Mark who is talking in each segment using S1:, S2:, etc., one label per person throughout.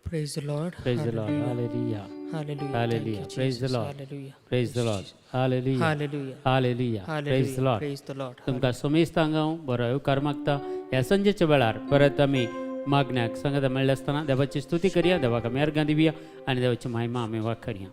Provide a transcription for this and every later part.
S1: Praise the Lord.
S2: Praise the Lord. Hallelujah.
S1: Hallelujah.
S2: Hallelujah.
S1: Thank you,
S2: Praise the
S1: Jesus.
S2: Lord.
S1: Hallelujah.
S2: Praise the Lord. Hallelujah.
S1: Hallelujah.
S2: Hallelujah. Praise the
S1: Hallelujah.
S2: Lord.
S1: Praise the Lord.
S2: तुमकां समेस्तांक हांव बरो येवकार मागता. ह्या संजेच्या वेळार परत आमी मागण्याक संगता मेळ्ळे आसतना देवाची स्तुती करया, देवाक आमी अर्गां दिवया आनी देवाची महिमा आमी वाखरया.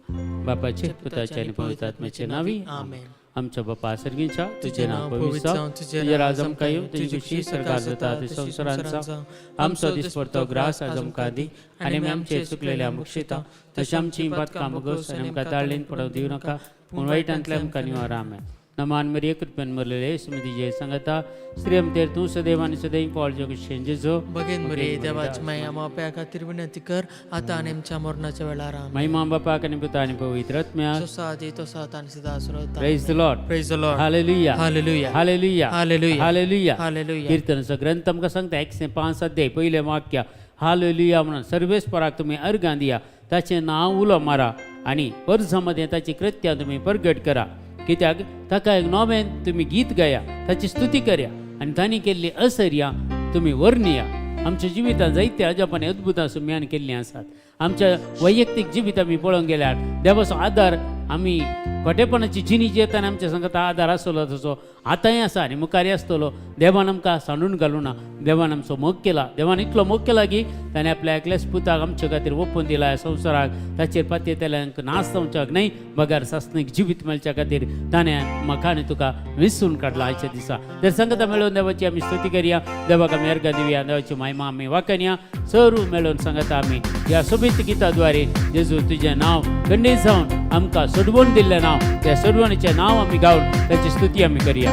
S2: बापाचे, पुताचे आनी पवित्र आत्म्याचे नावी
S1: आमेन.
S2: आमच्या बापा सर्गींच्या, तुजें नांव पवित्र जावं, तुजें राज आमकां येवं, तुजी खुशी सरकार जाता ती संवसारांत जावं. आमचो दिसपडतो ग्रास आज आमकां दी आनी आमी आमचे चुकलेल्या मुक्षिता तशें आमची पातकां मुगोस आनी आमकां ताळेन पडोवंक दिवं नाका, पूण वायटांतल्या आमकां निवार. आमेन. नमान मरिये, कृपेन भरलेले, सुमती जय सांगता, स्त्री आमतेर तूं सदैव आनी सदैव पावल जोग जेजो.
S1: बघेन मरिये, देवाची माय, आम्हा खातीर विनंती कर, आता आणि आमच्या मरणाच्या वेळार. आमेन.
S2: महिमा बापाक आनी पुता आनी पवित्र आत्म्याक.
S1: जसो आदी तसो आता आणि सदा असो.
S2: Praise the Lord.
S1: Praise the Lord.
S2: Hallelujah.
S1: Hallelujah.
S2: Hallelujah.
S1: Hallelujah.
S2: Hallelujah.
S1: Hallelujah.
S2: कीर्तनाचो ग्रंथ आमकां सांगता 105 अध्याय पयलें वाक्य, हालेलुया म्हणून सर्वेस्पराक तुमी अर्गां दिया, ताचें नांव उलो मारा आनी वर्सां मदें ताची कृत्यां तुमी परगट करा. कित्याक ताका एक नवें तुमी गीत गाया, ताची स्तुती करया आनी तांणी केल्ली असर्या तुमी वर्णया. आमच्या जिवितांत जायते अजापानी अद्भुतां सुम्यान केल्लीं आसात. आमच्या वैयक्तीक जिवीत आमी पळोवंक गेल्यार देवाचो आदार आमी खोटेपणाची जिणी जियेतना आमच्या संगता आदार आसलो तसो आतांय आसा आनी मुखारय आसतलो. देवान आमकां सांडून घालूना. देवान आमचो मोग केला. देवान इतलो मोग केला की ताणें आपल्या एकल्याच पुताक आमचे खातीर ओपून दिला ह्या संवसाराक. ताचेर पातयेतल्यांक नाश जावच्याक न्हय बगर सासणीक जिवीत मेळच्या खातीर ताणें म्हाका आनी तुका विसून काडला आयच्या दिसा. तर संगता मेळोवन देवाची आमी स्तुती करया, देवाक आमी अर्गां दिवया, देवाची महिमा आमी वाखणया. सर्व मेळोवन सांगता आमी ह्या सोबीत गिताद्वारे, जेजू तुजें नांव खंडीत जावन आमकां सोडवून दिल्लें नांव, त्या सोडवणीचें नांव आमी गावन ताची स्तुती आमी करया.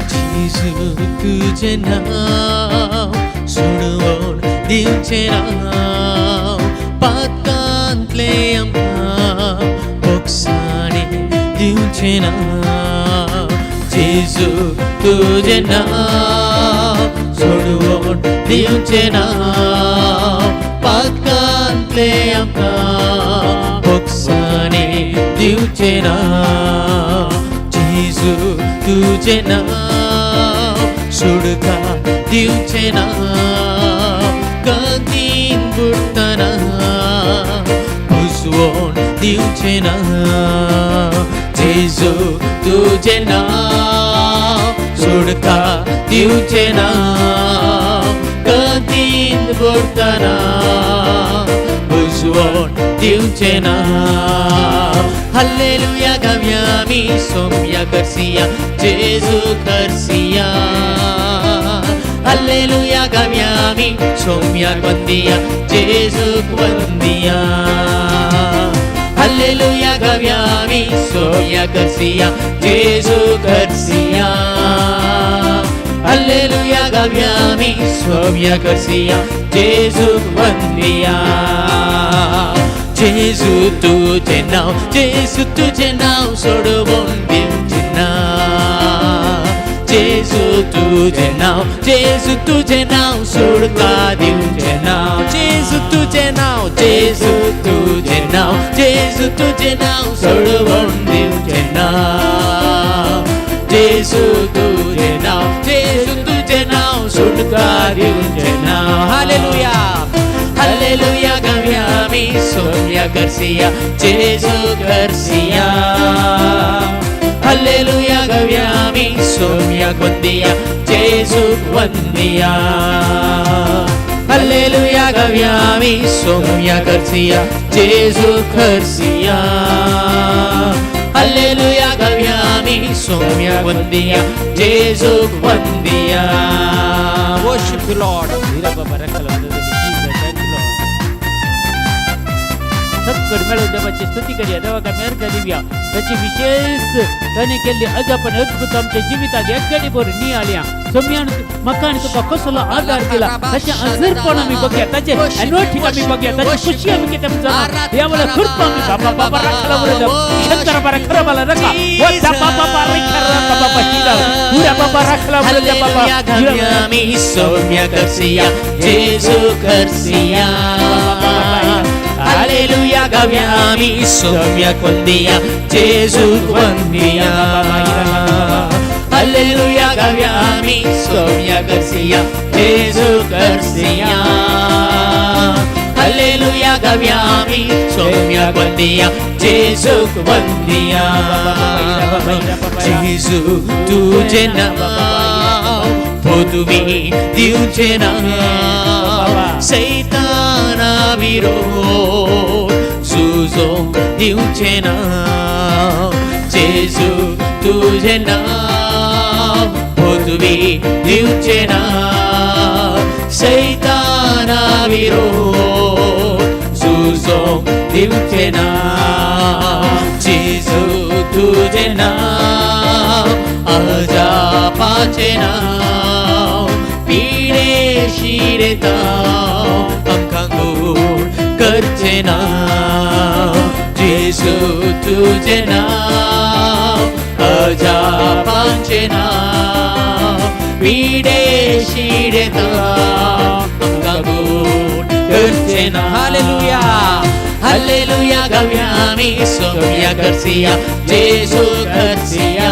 S1: जेजू तुझे नाव सोडवून दिवचें नाव, पातकांतले आमकां बोगसाणे दिवचें नाव. जेजू तुझे नाव सोडवून दिवचें नाव, पातकांतले आमकां बोगसाणे दिवचें नाव. जेजू तुझे नाव सुडका दिवचें नाव, गतीन बुडटना पुजवण दिवचें नाव. जेजू तुझे नाव सुडका दिवचें नाव, गतीन बुडटना पुजवण दिवचें नाव. हल्लेलुया गावया आमी, सोम्या करसिया, जेजू करसिया. हल्लेलुया गावया आमी, सोम्याक वंदिया, जेजूक वंदिया. हल्लेलुया गावया आमी, सोम्या करसिया, जेजू करसिया. हल्लेलुया गावया आमी, सोम्या करसिया, जेजूक वंदिया. जेजू तुझे नाव, जेजू तुझे नाव सोडवून दिवचें नाव. जेजू तुझे नाव, जेजू तुझे नाव सुडका दिवचें नाव. जेजू तुझे नाव, जेजू तुझे नाव, जेजू तुझे नाव सोडवून दिवचें नाव. जेजू तुझे नाव, जेजू तुझे नाव सुटका दिवचें नाव. हालेलुया. हल्लेलुया गावया आमी, सोम्या करसिया, जेजू करसिया. हल्लेलुया गावया आमी, सोम्याक वंदिया, जेजूक वंदिया. हल्लेलुया गावया आमी, सोम्या करसिया, जेजू करसिया. हल्लेलुया गावया आमी, सोम्याक वंदिया, जेजूक वंदिया.
S3: Worship the Lord.
S2: Hira बाबा रखला. Thank you Lord. सत्कड मेळून देवाची स्तुती करूया, देवाक आमी अर्घ दिवया. ताची विशेष ताणें केल्ली अजापण अद्भुत आमच्या जिविताक एकगडी बरी नियाळया. सोम्यान म्हाका आनी तुका कसलो आदार दिला ताचें अजरपण आमी बघया, ताचें अनोठीक आमी बघया, ताची खुशी आमी कितें जाणा. ह्या वेळार कृपा आमी बाबा बाबा राखला बरं शंकर बारा खरं मला रका वता बाबा बाबा रखा बाबा हिरा पुरा बाबा राखला बरं बाबा.
S1: हल्लेलुया गावया आमी, सोम्या करसिया, जेजू करसिया. हल्लेलुया गावया आमी, सोम्याक वंदिया, जेजूक वंदिया. हल्लेलुया गावया आमी, सोम्या करसिया, जेजू करसिया. हल्लेलुया.
S3: हल्लेलुया गावया आमी सोम्याक वंदिया जेजूक वंदिया. जेजू तुजें नांव पदवी दिवचें नांव, सैताना विरोध झुजोंक दिवचें नांव. जेजू तुजें नांव पदवी दिवचें नांव, सैताना विरोध झुजोंक दिवचें नांव. जेजू तुजें नांव अजापाचें नांव, पिडे शिरेताव आमकां गोड करचें नांव. जेजू तुजें नांव अजापाचें नांव, पिडे शिरेताव आमकां गोड करचें नांव. हालेलुया हालेलुया गावया आमी सोम्या करसिया जेजू करसिया.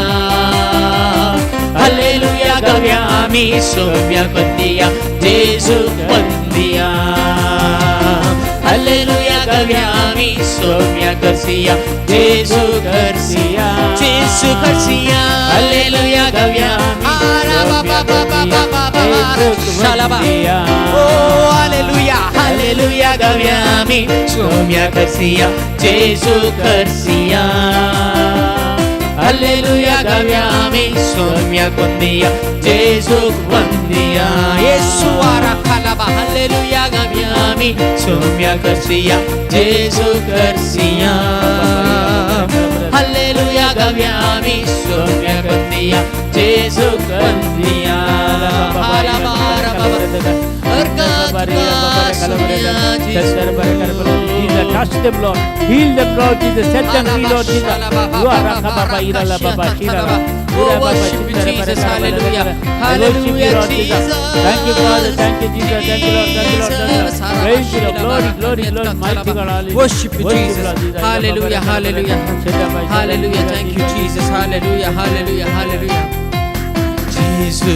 S3: हालेलुया गावया आमी सोम्या वंदिया जेजू वंदिया. हालेलुया गावया आमी सोम्या करसिया जेजू करसिया, जेजू करसिया. हालेलुया गावया
S1: आरा बाबा बाबा बाबा बाबा शालाबा.
S3: ओ हालेलुया हालेलुया गावया आमी सोम्या करसिया जेजू करसिया. हालेलुया गावया आमी सोम्या वंदिया जेजू वंदिया.
S1: येशू आरा खालाबा.
S3: हालेलुया गावया आमी सोम्या करसिया जेजू करसिया. हालेलुया गावया आमी सोम्या वंदिया जेजू वंदिया.
S2: Jesus, touch them, Lord. Heal them, Lord Jesus. Set them free, Lord Jesus. You are Raka Baba, Ira La Baba, Shira La.
S1: Oh, worship you, Jesus. Hallelujah. Hallelujah, Jesus.
S2: Thank you, Father. Thank you, Jesus. Thank you, Lord. Thank you, Lord. Thank you, Lord. Praise you, Lord. Glory, glory, glory. Mighty God. Hallelujah.
S1: Worship you,
S2: Worship
S1: Jesus.
S2: Lord Jesus.
S1: Hallelujah, hallelujah. Hallelujah. Thank you, Jesus. Hallelujah, hallelujah, hallelujah.
S3: जेजू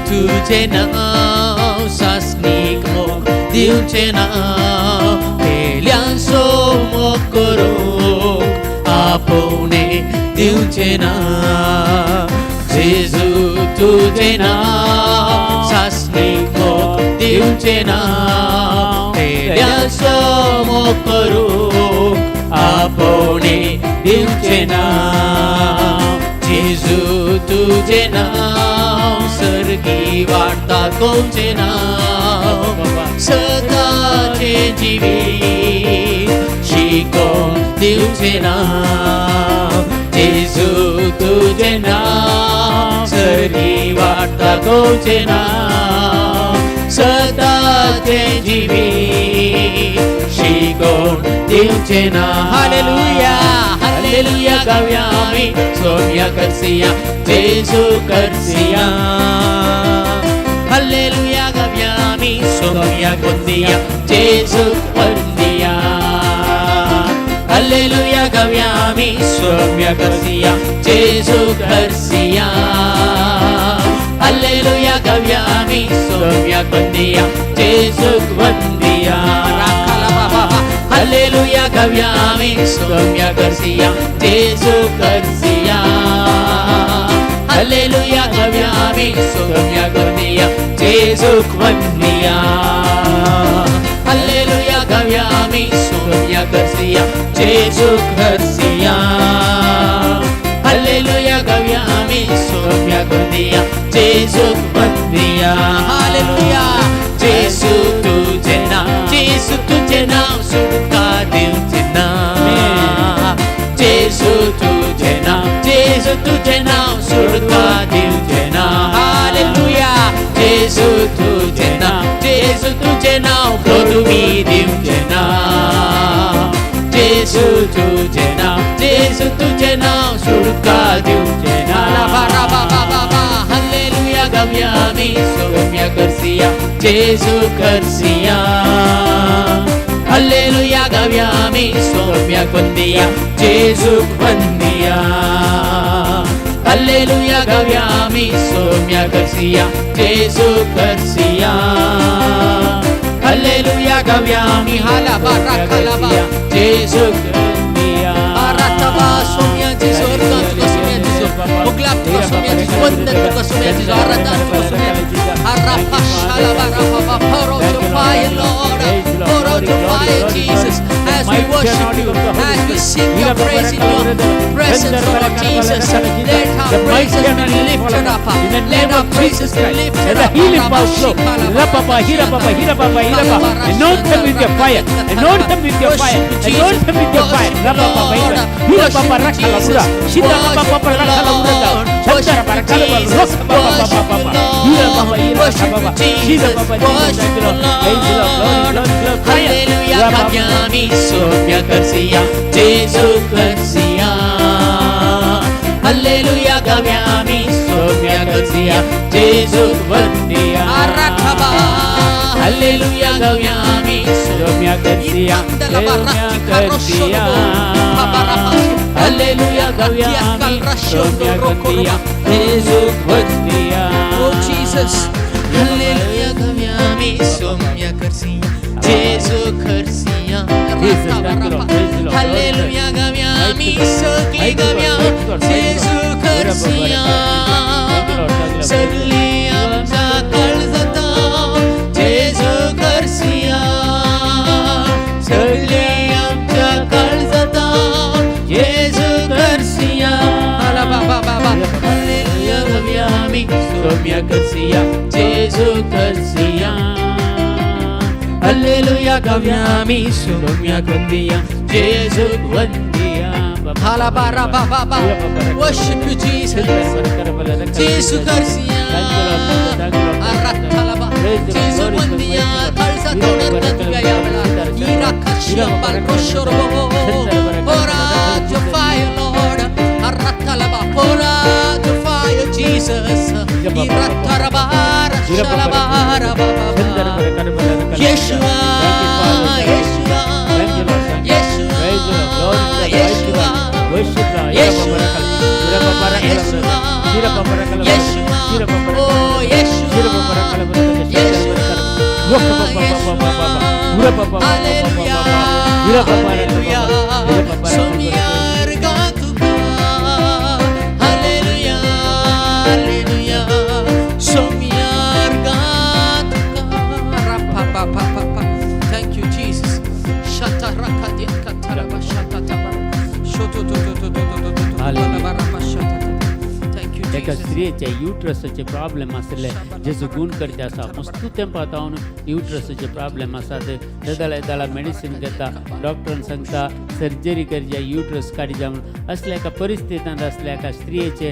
S3: तुजें नांव सासणीक मोग दिवचें नांव, पेल्यांचो मोग करूंक आपोवणें दिवचें नांव. जेजू तुजें नांव सासणीक मोग दिवचें नांव, पेल्यांचो मोग करूंक आपोवणें दिवचें नांव. जेजू तुजें नांव सर्गी वाट दाखोवचें नांव, सदाचें जिवीत शिकोवन दिवचें नांव. जेजू तुजें नांव सर्गी वाट दाखोवचें नांव, सदाचें जिवीत शिकोवन दिवचें नांव. हालेलुया हालेलुया गावया आमी सोम्या करसिया जेजू करसिया. हालेलुया गावया आमी सोम्या वंदिया जेजू वंदिया. हालेलुया गावया आमी सोम्या करसिया जेजू करसिया. हालेलुया गावया आमी सोम्या वंदिया जेजू वंदिया. हालेलुया गावया आमी सोम्या करसिया जेजू करसिया. हालेलुया गावया आमी सोम्या वंदिया जेजू वंदिया. हालेलुया गावया आमी सोम्या करसिया जेजू करसिया. हालेलुया गावया आमी सोम्या वंदिया जेजू वंदिया. हालेलुया जेजू तुझे नाव, जेजू तुझे नाव सुटका दिवचे नाव. जेजू तुझे नाव, जेजू तुझे नाव सुटका दिवचे नाव. हालेलुया जेजू तुझे नाव, जेजू तुझे नाव पदवी दिवचे नाव. जेजू तुझे नाव, जेजू तुझे नाव सुटका दिवचे नाव. हालेलुया गावया आमी सोम्या करसिया जेजू करसिया. हालेलुया गावया आमी सोम्या वंदिया जेजू वंदिया. हालेलुया गावया आमी सोम्या करसिया जेजू करसिया. हल्लेलुया गावया आमी. हालाबा राखालाबा जेजू.
S1: आरातबा सोम्या जेजू, अर्गां तुका सोम्या जेजू, उगलाप तुका सोम्या जेजू, वंदन तुका सोम्या जेजू, आराधन तुका सोम्या जेजू. Arapa shalaba rapapa, pour out your fire, Lord. Pour out your fire, Jesus, as we worship you, as we sing your praise in your presence, Lord Jesus. Let our praises be lifted up. Let our praises be lifted
S2: Let the
S1: up.
S2: Healing power flow. Rapapa, hirapapa, hirapapa, hirapa. Anoint them with your fire. Anoint them with your fire. Anoint them with your fire. Rapapa, hirapapa, rakala, ura. Shita, rapapa, rakala, ura. Chandara, barakala, roka, papa, papa, papa. Hirapapa, hirapapa, papa. Shita, papa, Jesus, thank you, Lord. Praise the Lord. Glory, glory, glory. Fire.
S3: Hallelujah
S2: Rapapa.
S3: गावया आमी सोम्या करसिया जेजू करसिया. Hallelujah गावया आमी सोम्या करसिया जेजू
S2: वंदिया.
S1: Arakaba.
S3: Hallelujah गावया आमी
S2: Saumya करसिया. Saumya करसिया.
S3: Hallelujah
S2: गावया आमी सोम्या करसिया जेजू वंदिया.
S1: Oh Jesus.
S3: Hallelujah गावया आमी सोम्या करसिया जेजू करसिया.
S2: Jesus, thank you, Lord. Praise the Lord.
S3: Hallelujah गावया आमी सगळी गावया जेजू करसिया. सगळी आमच्या काळजाता जेजू करसिया. सगळी आमच्या काळजाता जेजू करसिया.
S1: Ala ba ba ba ba.
S3: Hallelujah गावया आमी सोम्या करसिया जेजू करसिया. हल्लेलुया गावया आमी सोम्या करसिया जेजू
S2: वंदिया.
S1: Ala ba ra ba ba ba. Worship you, Jesus. Jesu करसिया. Arakalaba. Jesu वंदिया. काळजा तोडर तुझ्या या वेळा. Ira kashiamba koshorbo. Pour out your fire, Lord. Arakalaba. Pour out your fire, Jesus. Ira taraba shalaba ba ba ba. Yeshua, Yeshua, Yeshua, Yeshua, Yeshua, Yeshua, Yeshua, oh Yeshua, Yeshua, Yeshua, Hallelujah, Hallelujah, Somyar तुका, Hallelujah, Hallelujah, Somyar तुका. Ra-pa-pa-pa-pa-pa. Thank you, Jesus. Shatarakadia kataraba shatataba. Shototototototototo.
S2: Hallelujah.
S1: Baraba shatatata. Thank you,
S2: एका
S1: Jesus.
S2: स्त्रियेचे युट्रसाचे problem आसले Jeju गूण करते आसा मस्तू तेंपा जावन युट्रसाचे problem आसा ते तेदाळा येदाळा मेडिसीन घेता, डॉक्टरान सांगता सर्जरी करच्या, युट्रस काडच्या म्हणून. असल्या एका परिस्थितींत असल्या एका स्त्रियेचे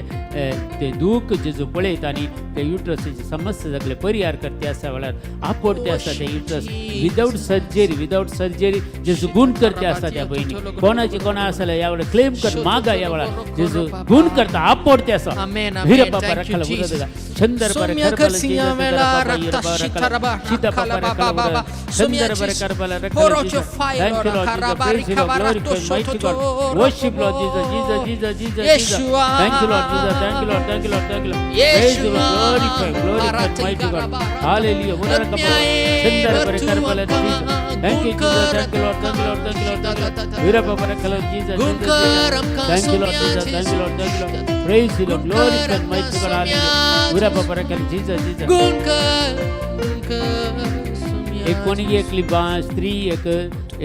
S2: ते दूख जेजो पळयता आनी ते युट्रसाची समस्या सगळे परिहार करते आसा वेळार आपोडते आसा ते uterus without surgery, without surgery Jeju गूण करते आसा. त्या भयणी कोणाची कोणा आसले ह्या वेळार क्लेम कर मागा. ह्या वेळार जेजो गूण करता, आपोडते आसा.
S1: Amen,
S2: Hira
S1: amen.
S2: Papa
S1: Thank you,
S2: rakhala
S1: Jesus.
S2: urada. Chandar bara
S1: Somya
S2: karbala
S1: karsiya
S2: Jesus
S1: vela
S2: bara papa
S1: rakta
S2: ira bara
S1: shitaraba
S2: rakhala. Shita papa
S1: rakalaba
S2: rakhala
S1: ba ba ba.
S2: urada.
S1: Somya
S2: Chandar bara
S1: Jesus.
S2: karbala rakhala
S1: Pour out your
S2: Jesus.
S1: fire,
S2: Thank you,
S1: Lord.
S2: Lord Jesus.
S1: Karabari
S2: Praise you, Lord.
S1: kabarato
S2: Glorify mighty God.
S1: shototo
S2: Worship Lord Jesus. Jesus, Jesus, Jesus, Jesus.
S1: Yeshua.
S2: Thank you, Lord Jesus. Thank you, Lord. Thank you, Lord. Thank you, Lord. Praise you, Lord. Glorify, glorify mighty God. Hallelujah. Urada kapala. Chandar bara karbala Jesus. Thank you, Jesus. Thank you, Lord. Thank you, Lord. Thank you, Lord. Thank you, Lord. Hira papa rakhala Jesus. Jesus, Jesus. Thank you, Lord Jesus. Thank you, Lord. Thank you, Lord. Praise you, Lord. Glorify mighty God. Hallelujah. Hira papa rakhala Jesus, Jesus.
S1: गुणकर गुणकर Saumya.
S2: एक कोणी एकली बा स्त्री एक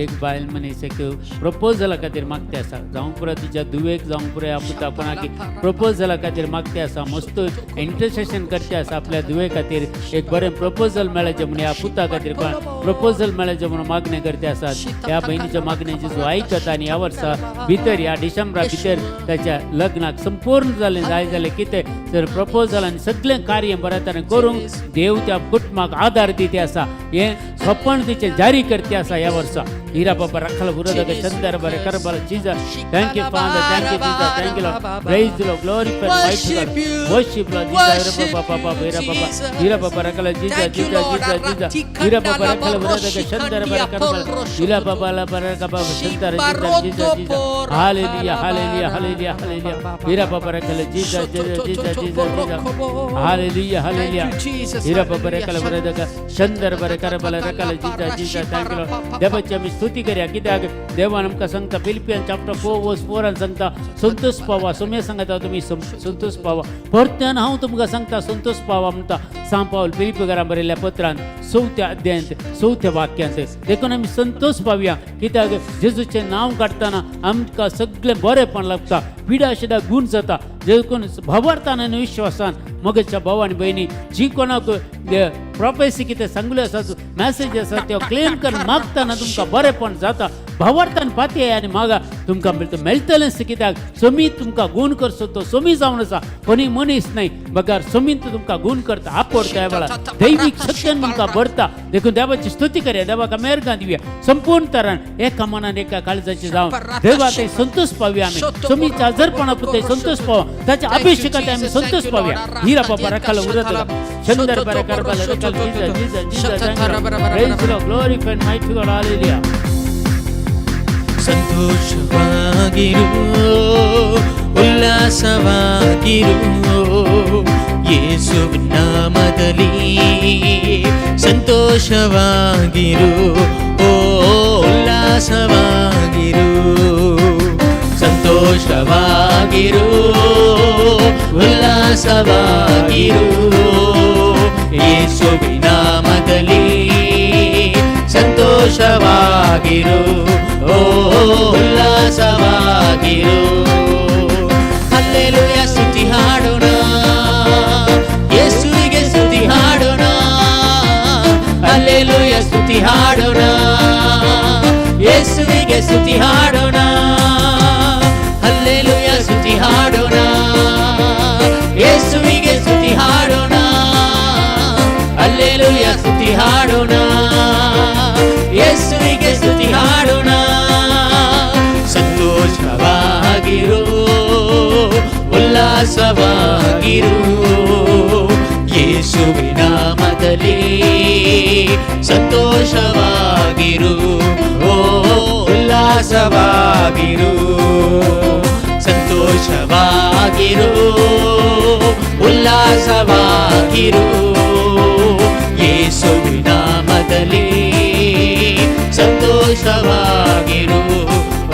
S2: एक बायल मनीस एक प्रपोजला खातीर मागते आसा, जावं पुरो तिच्या धुवेक, जावं पुरो ह्या पुता कोणाक प्रपोजला खातीर मागते आसा. मस्त इंटरसेशन करते आसा आपल्या धुवे खातीर एक बरें प्रपोजल मेळचें म्हणून, ह्या पुता खातीर कोण प्रपोजल मेळचें म्हणून मागणें करते आसात. ह्या भयणीच्या मागण्याची जो आयकता आनी ह्या वर्सा भितर, ह्या डिसेंबरा भितर ताच्या लग्नाक संपूर्ण जालें जाय जालें कितें तर प्रपोजल आनी सगळें कार्य बऱ्या तरेन करूंक देव त्या कुटुंबाक आदार दिते आसा. हें सपन तिचें जारी करते आसा ह्या वर्सा. Ira Baba Rakala Buradaga Chandara Bara Karabala Jesus. Thank you, Father. Thank you, Jesus. Thank you, Lord. Praise the Lord. Glorify and mighty
S1: Worship
S2: God.
S1: you.
S2: Worship Lord Jesus.
S1: Worship
S2: Ira Baba Baba
S1: you,
S2: Ira Baba.
S1: Jesus.
S2: Ira Baba Rakala Jesus.
S1: Thank you,
S2: Jesus.
S1: Lord.
S2: Jesus. Jesus. Ira Baba Rakala Buradaga Chandara Bara Karabala. Ira Baba La Baraka Baba Chandara Jesus. Jesus. Jesus. Hallelujah. Hallelujah. Hallelujah. Hallelujah. Ira Baba Rakala Jesus. Jesus. Jesus. Jesus. Jesus. Hallelujah. Hallelujah.
S1: Thank you, Jesus.
S2: Ira Baba
S1: Hallelujah.
S2: Rakala Buradaga Chandar Bara Karabala Rakala Jesus. Jesus. Thank you, Lord. देवाची आमी स्तुती करया कित्याक देवान आमकां सांगता Philippian chapter 4 वर्स 4 सांगता, संतोष पावा. सोम्या सांगता, तुमी संतोष पावा. परत्यान हांव तुमकां सांगता, संतोष पावा म्हणटा सांग पावल फिलिपी बरयल्ल्या पत्रान चवथ्या अध्यायांत चवथ्या वाक्यांत. देखून आमी संतोष पावया, कित्याक जेजूचें नांव काडटना आमकां सगळें बरेंपण लागता, पिडा शिडा गूण जाता. देखून भावार्थान आनी विश्वासान मगच्या भाव आनी भयणी, जी कोणाक प्रोफेसी कितें सांगले आसा, मॅसेज आसा, त्यो क्लेम करून मागतना तुमकां बरेंपण जाता. भावार्थान पातये आनी मागा, तुमकां मेळटलेंच, कित्याक सोमी तुमकां गूण करचो तो सोमी जावन आसा, कोणी मनीस न्हय बगर सोमीन तो तुमकां गूण करता, आपडता, ह्या वेळार दैवीक शक्तीन तुमकां भरता. देखून देवाची स्तुती करया, देवाक मेहरगां दिवया. संपूर्ण तरान एका मनान एका काळजाचे जावन देवा ते संतोष पावया. आमी सोमीच्या आजारपणा पुरते संतोष पावा, ताच्या अभिषेकात आमी संतोष पावया. हिरा बाबा रकाला उरत चंदर बरा करबाला रकाल Jesus Jesus Jesus. Praise the Lord. Glorify and mighty God. Hallelujah.
S3: ಸಂತೋಷವಾಗಿರು, ಉಲ್ಲಾಸವಾಗಿರು, ಯೇಸುವಿನ ನಾಮದಲ್ಲಿ ಸಂತೋಷವಾಗಿರು, ಓ ಉಲ್ಲಾಸವಾಗಿರು. ಸಂತೋಷವಾಗಿರು, ಉಲ್ಲಾಸವಾಗಿರು, ಯೇಸುವಿನ ನಾಮದಲ್ಲಿ ಸಂತೋಷವಾಗಿರು, ಓ ಉಲ್ಲಾಸವಾಗಿರು. ಹಲ್ಲೆಲೂಯ ಸ್ತುತಿ ಹಾಡೋಣ, ಯೇಸುವಿಗೆ ಸ್ತುತಿ ಹಾಡೋಣ. ಹಲ್ಲೆಲೂಯ ಸ್ತುತಿ ಹಾಡೋಣ, ಯೇಸುವಿಗೆ ಸ್ತುತಿ ಹಾಡೋಣ. ಹಲ್ಲೆಲೂಯ ಸ್ತುತಿ ಹಾಡೋಣ, ಯೇಸುವಿಗೆ ಸ್ತುತಿ ಹಾಡೋಣ. ಹಲ್ಲೆಲೂಯ ಸ್ತುತಿ ಹಾಡೋಣ, ಯೇಸುವಿಗೆ ಸ್ತುತಿ ಹಾಡೋಣ. ಸಂತೋಷವಾಗಿರು, ಉಲ್ಲಾಸವಾಗಿರು, ಯೇಸುವಿನ ನಾಮದಲ್ಲಿ ಸಂತೋಷವಾಗಿರು, ಓ ಉಲ್ಲಾಸವಾಗಿರು. ಸಂತೋಷವಾಗಿರು, ಉಲ್ಲಾಸವಾಗಿರು, ಯೇಸುವಿನ ನಾಮದಲ್ಲಿ ಸಂತೋಷವಾಗಿರು,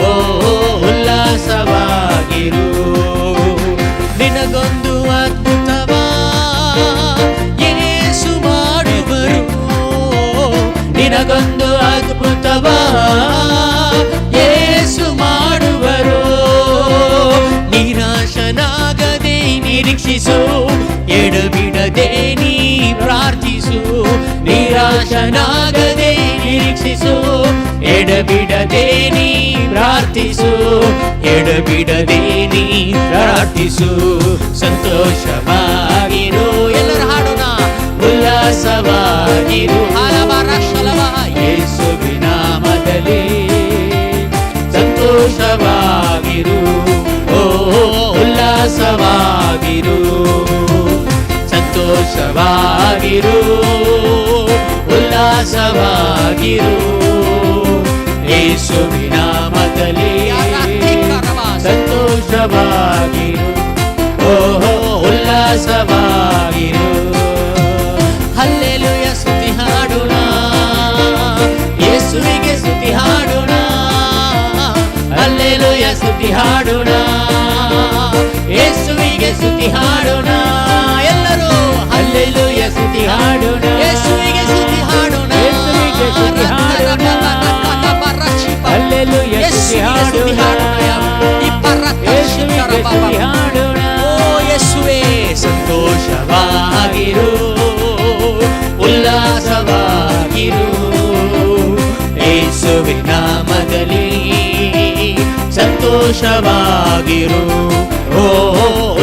S3: ಓ ಉಲ್ಲಾಸವಾಗಿರು. ನಿನಗೊಂದು ಅದ್ಭುತವ ಯೇಸು ಮಾಡುವರು, ನಿನಗೊಂದು ಅದ್ಭುತವ ಯೇಸು ಮಾಡುವರು. ನಿರಾಶನಾಗದೆ ನಿರೀಕ್ಷಿಸು, ಎಡಬಿಡದೆ ನೀ ಪ್ರಾರ್ಥಿಸು. ನಿರಾಶನಾಗದೆ ನಿರೀಕ್ಷಿಸು, ಎಡಬಿಡದೆ ನೀ ಪ್ರಾರ್ಥಿಸು, ಎಡಬಿಡದೆ ನೀ ಪ್ರಾರ್ಥಿಸು. ಸಂತೋಷವಾಗಿರು, ಎಲ್ಲರೂ ಹಾಡೋಣ, ಉಲ್ಲಾಸವಾಗಿರು.
S1: ಹಾಲಬಾರ ಶಲಬ.
S3: ಯೇಸುವಿನ ನಾಮದಲ್ಲಿ ಸಂತೋಷವಾಗಿರು, ಓ ಉಲ್ಲಾಸವಾಗಿರು. ಸಂತೋಷವಾಗಿರು, ಉಲ್ಲಾಸವಾಗಿರು, ಯೇಸುವಿನ ನಾಮದಲ್ಲಿ ಸಂತೋಷವಾಗಿರು, ಓಹೋ ಉಲ್ಲಾಸವಾಗಿರು. ಹಲ್ಲೆಲೂಯ ಸ್ತುತಿ ಹಾಡೋಣ, ಯೇಸುವಿಗೆ ಸ್ತುತಿ ಹಾಡೋಣ. ಹಲ್ಲೆಲೂಯ ಸ್ತುತಿ ಹಾಡೋಣ, ಯೇಸುವಿಗೆ ಸ್ತುತಿ ಹಾಡೋಣ. ಎಲ್ಲರೂ ಹಲ್ಲೆಲೂಯ ಸ್ತುತಿ ಹಾಡೋಣ,
S1: ಯೇಸುವಿಗೆ ಸ್ತುತಿ ಹಾಡೋಣ.
S2: ಯೇಸುವಿಗೆ ಸ್ತುತಿ ಹಾಡೋಣ. ಹಲ್ಲೆಲೂಯ ಸ್ತುತಿ ಹಾಡೋಣ. ಯೇಸುವಿಗೆ ಸ್ತುತಿ ಹಾಡೋಣ.
S1: ಓ ಯೇಸುವೇ.
S3: ಸಂತೋಷವಾಗಿರು, ಉಲ್ಲಾಸವಾಗಿರು, ಯೇಸುವಿನ ನಾಮದಲ್ಲಿ ಸಂತೋಷವಾಗಿರು, ಓ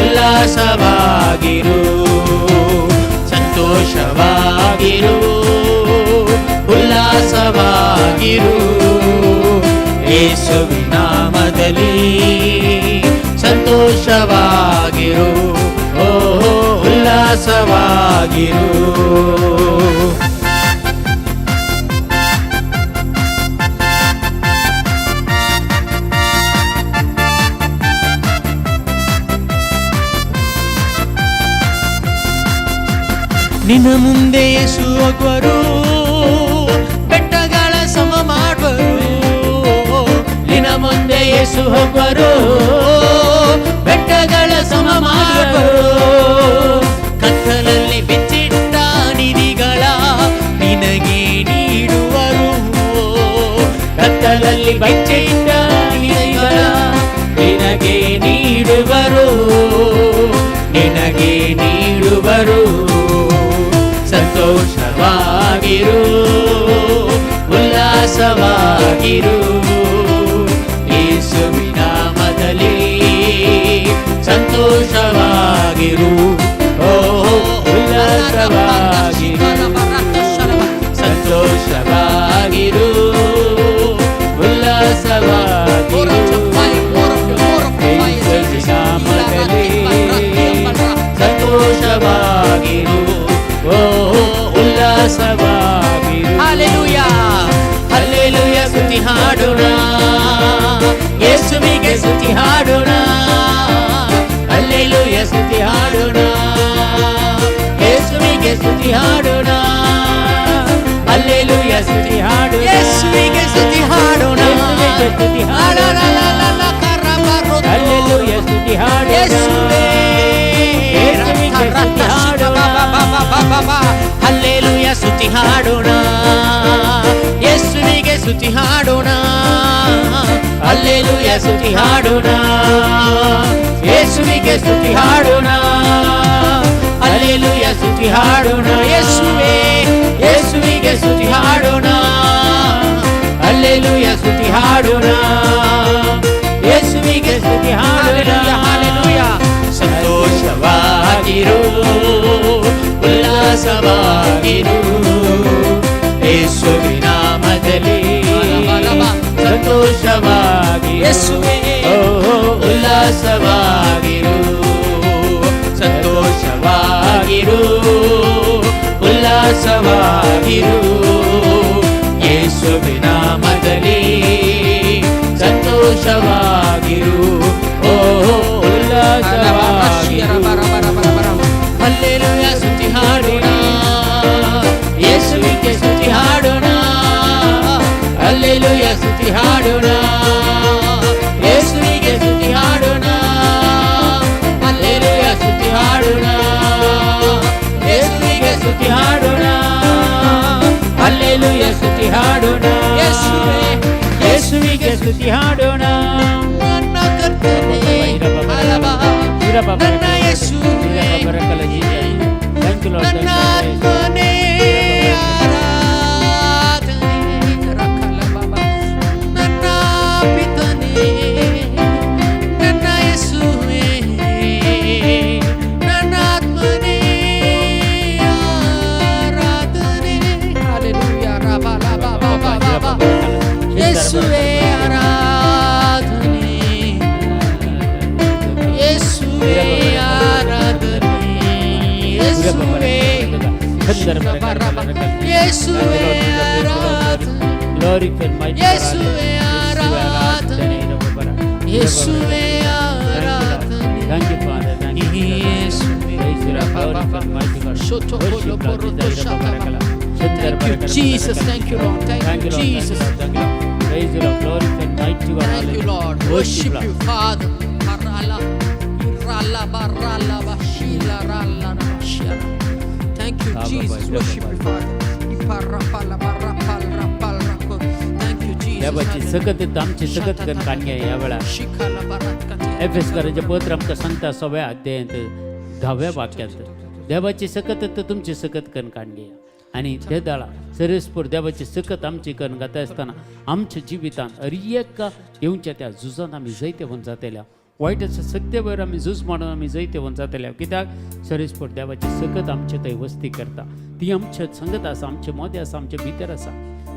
S3: ಉಲ್ಲಾಸವಾಗಿರು. ಸಂತೋಷವಾಗಿರು, ಉಲ್ಲಾಸವಾಗಿರು. ಯೇಸುವಿನಾಮದಲ್ಲಿ ಸಂತೋಷವಾಗಿರು, ಓ ಉಲ್ಲಾಸವಾಗಿರು. ನಿನ್ನ ಮುಂದೆ ಯೇಸು ಹೋಗುವರು, ಬೆಟ್ಟಗಳ ಸಮ ಮಾಡುವರು. ನಿನ್ನ ಮುಂದೆ ಯೇಸು ಹೋಗುವರು, ಬೆಟ್ಟಗಳ ಸಮ ಮಾಡುವರು. ಕತ್ತಲಲ್ಲಿ ಬಿಚ್ಚಿಟ್ಟ ನಿಧಿಗಳ ನಿನಗೆ ನೀಡುವರು. ಕತ್ತಲಲ್ಲಿ ಬಚ್ಚಿಟ್ಟ ನಿಧಿಗಳ ನಿನಗೆ ನೀಡುವರು, ನಿನಗೆ ನೀಡುವರು. ಸಂತೋಷವಾಗಿರು, ಉಲ್ಲಾಸವಾಗಿರು. ಯೇಸುವಿನಾಮದಲ್ಲಿ ಸಂತೋಷವಾಗಿರು, ಓ ಉಲ್ಲಾಸವಾಗಿರು. ಸಂತೋಷವಾಗಿರು, ಉಲ್ಲಾಸವಾಗಿರು. ಯೇಸುವಿನಾಮದಲ್ಲಿ ಸಂತೋಷವಾಗಿರು, ಓ ಉಲ್ಲಾಸವಾಗಿರು. ಹಾಲೆಲೂಯಾ, ಹಲ್ಲೆಲೂಯಾ, ಸ್ತುತಿ ಹಾಡೋಣ, ಯೇಸುವಿಗೆ ಸ್ತುತಿ ಹಾಡೋಣ. ಹಲ್ಲೆಲೂಯಾ, ಸ್ತುತಿ ಹಾಡೋಣ, ಯೇಸುವಿಗೆ ಸ್ತುತಿ ಹಾಡೋಣ. ಹಲ್ಲೆಲೂಯಾ, ಸ್ತುತಿ ಹಾಡೋಣ, ಯೇಸುವಿಗೆ ಸ್ತುತಿ ಹಾಡೋಣ.
S2: ಯೇಸುವಿಗೆ ಸ್ತುತಿ ಹಾಡೋಣ. ಹಲ್ಲೆಲೂಯಾ, ಸ್ತುತಿ ಹಾಡೋಣ.
S1: ಯೇಸುವೇ.
S2: ಯೇಸುವಿಗೆ ಸ್ತುತಿ ಹಾಡೋಣ.
S3: ಹಲ್ಲೆಲೂಯಾ, ಸ್ತುತಿ ಹಾಡೋಣ, ಯೇಸುವಿಗೆ ಸ್ತುತಿ ಹಾಡೋಣ. ಹಲ್ಲೆಲೂಯಾ, ಸ್ತುತಿ ಹಾಡೋಣ, ಯೇಸುವಿಗೆ ಸ್ತುತಿ ಹಾಡೋಣ. ಹಲ್ಲೆಲೂಯಾ, ಸ್ತುತಿ ಹಾಡೋಣ, ಯೇಸುವೇ, ಯೇಸುವಿಗೆ ಸ್ತುತಿ ಹಾಡೋಣ. ಹಲ್ಲೆಲೂಯಾ, ಸ್ತುತಿ ಹಾಡೋಣ, ಯೇಸುವಿಗೆ ಸ್ತುತಿ ಹಾಡೋಣ.
S1: ಹಾಲೆಲೂಯಾ.
S3: ಸಂತೋಷವಾಗಿರು, ಉಲ್ಲಾಸವಾಗಿರು. ಯೇಸುವಿನಾಮದಲ್ಲಿ ಸಂತೋಷವಾಗಿರು,
S1: ಯೇಸುವೇ.
S3: ಓ ಉಲ್ಲಾಸವಾಗಿರು. ಸಂತೋಷವಾಗಿರು, ಉಲ್ಲಾಸವಾಗಿರು. ಯೇಸುವಿನಾಮದಲ್ಲಿ ಸಂತೋಷವಾಗಿರು, ಓ ಉಲ್ಲಾಸವಾಗಿರು. ಹಲ್ಲೆಲೂಯಾ, ಸ್ತುತಿ ಹಾಡೋಣ, ಯೇಸುವಿಗೆ ಸ್ತುತಿ ಹಾಡೋಣ. ಹಲ್ಲೆಲೂಯಾ, ಸ್ತುತಿ ಹಾಡೋಣ, ಯೇಸುವಿಗೆ ಸ್ತುತಿ ಹಾಡೋಣ. ಹಲ್ಲೆಲೂಯಾ, ಸ್ತುತಿ ಹಾಡೋಣ, ಯೇಸುವಿಗೆ ಸ್ತುತಿ ಹಾಡೋಣ. ಹಲ್ಲೆಲೂಯಾ, ಸ್ತುತಿ ಹಾಡೋಣ,
S1: ಯೇಸುವೇ.
S2: ಯೇಸುವಿಗೆ ಸ್ತುತಿ ಹಾಡೋಣ.
S1: ನನ್ನ ಕರ್ತನೇ, ಅಲಬಾ, ನನ್ನ ಯೇಸುವೇ, ನನ್ನ ಆತ್ಮನೇ ಆರಾಧನೆ. ರಕಲಬಾಬ. ನನ್ನ ಪಿತನೇ, ನನ್ನ ಯೇಸುವೇ, ನನ್ನ ಆತ್ಮನೇ ಆರಾಧನೆ. ಹಾಲೆಲೂಯಾ. ರಬ ಲಬ ಬ ಬ ಬ. ಯೇಸುವೇ ಆರಾಧನೆ, ಯೇಸುವೇ ಆರಾಧನೆ, ಯೇಸುವೇ, ಯೇಸುವೇ ಆರಾಧನೆ, ಯೇಸುವೇ ಆರಾಧನೆ, ಯೇಸುವೇ ಆರಾಧನೆ.
S2: Thank you, Father. Thank you.
S1: ಯೇಸುವೇ. Thank you, Jesus. Thank you, Lord. Thank you, Jesus.
S2: Thank you, Lord. Praise the Lord. Glory and mighty God.
S1: Thank you, Lord. Worship you, Father. Harala, irala, barala, bashila, rala, bashira. Thank you, Jesus. Worship you, Father. Iparapala, barapal, rapal, rako. Thank you, Jesus.
S2: देवाची सकत आमची सकत करून काणगे ह्या वेळार.
S1: Shikala, baratkati.
S2: एफेसकरांचें पत्र आमकां सांगता, सव्या अध्यायांत 10व्या वाक्यांत, देवाची सकत तर तुमची सकत करून काणगे. आनी ते दाळा सर्वेस्पर देवाची सकत आमची करून घाता आसतना आमच्या जिवितांत अर एका येवच्या त्या झुजांत आमी जैतेवंत जातल्या. वायटाच्या सक्ते वयर आमी झूज मांडून आमी जैतेवंत जातले, कित्याक सर्वेस्पर देवाची सकत आमचे थंय वस्ती करता. ती आमच्या संगत आसा, आमचे मोदें आसा, आमचे भितर आसा.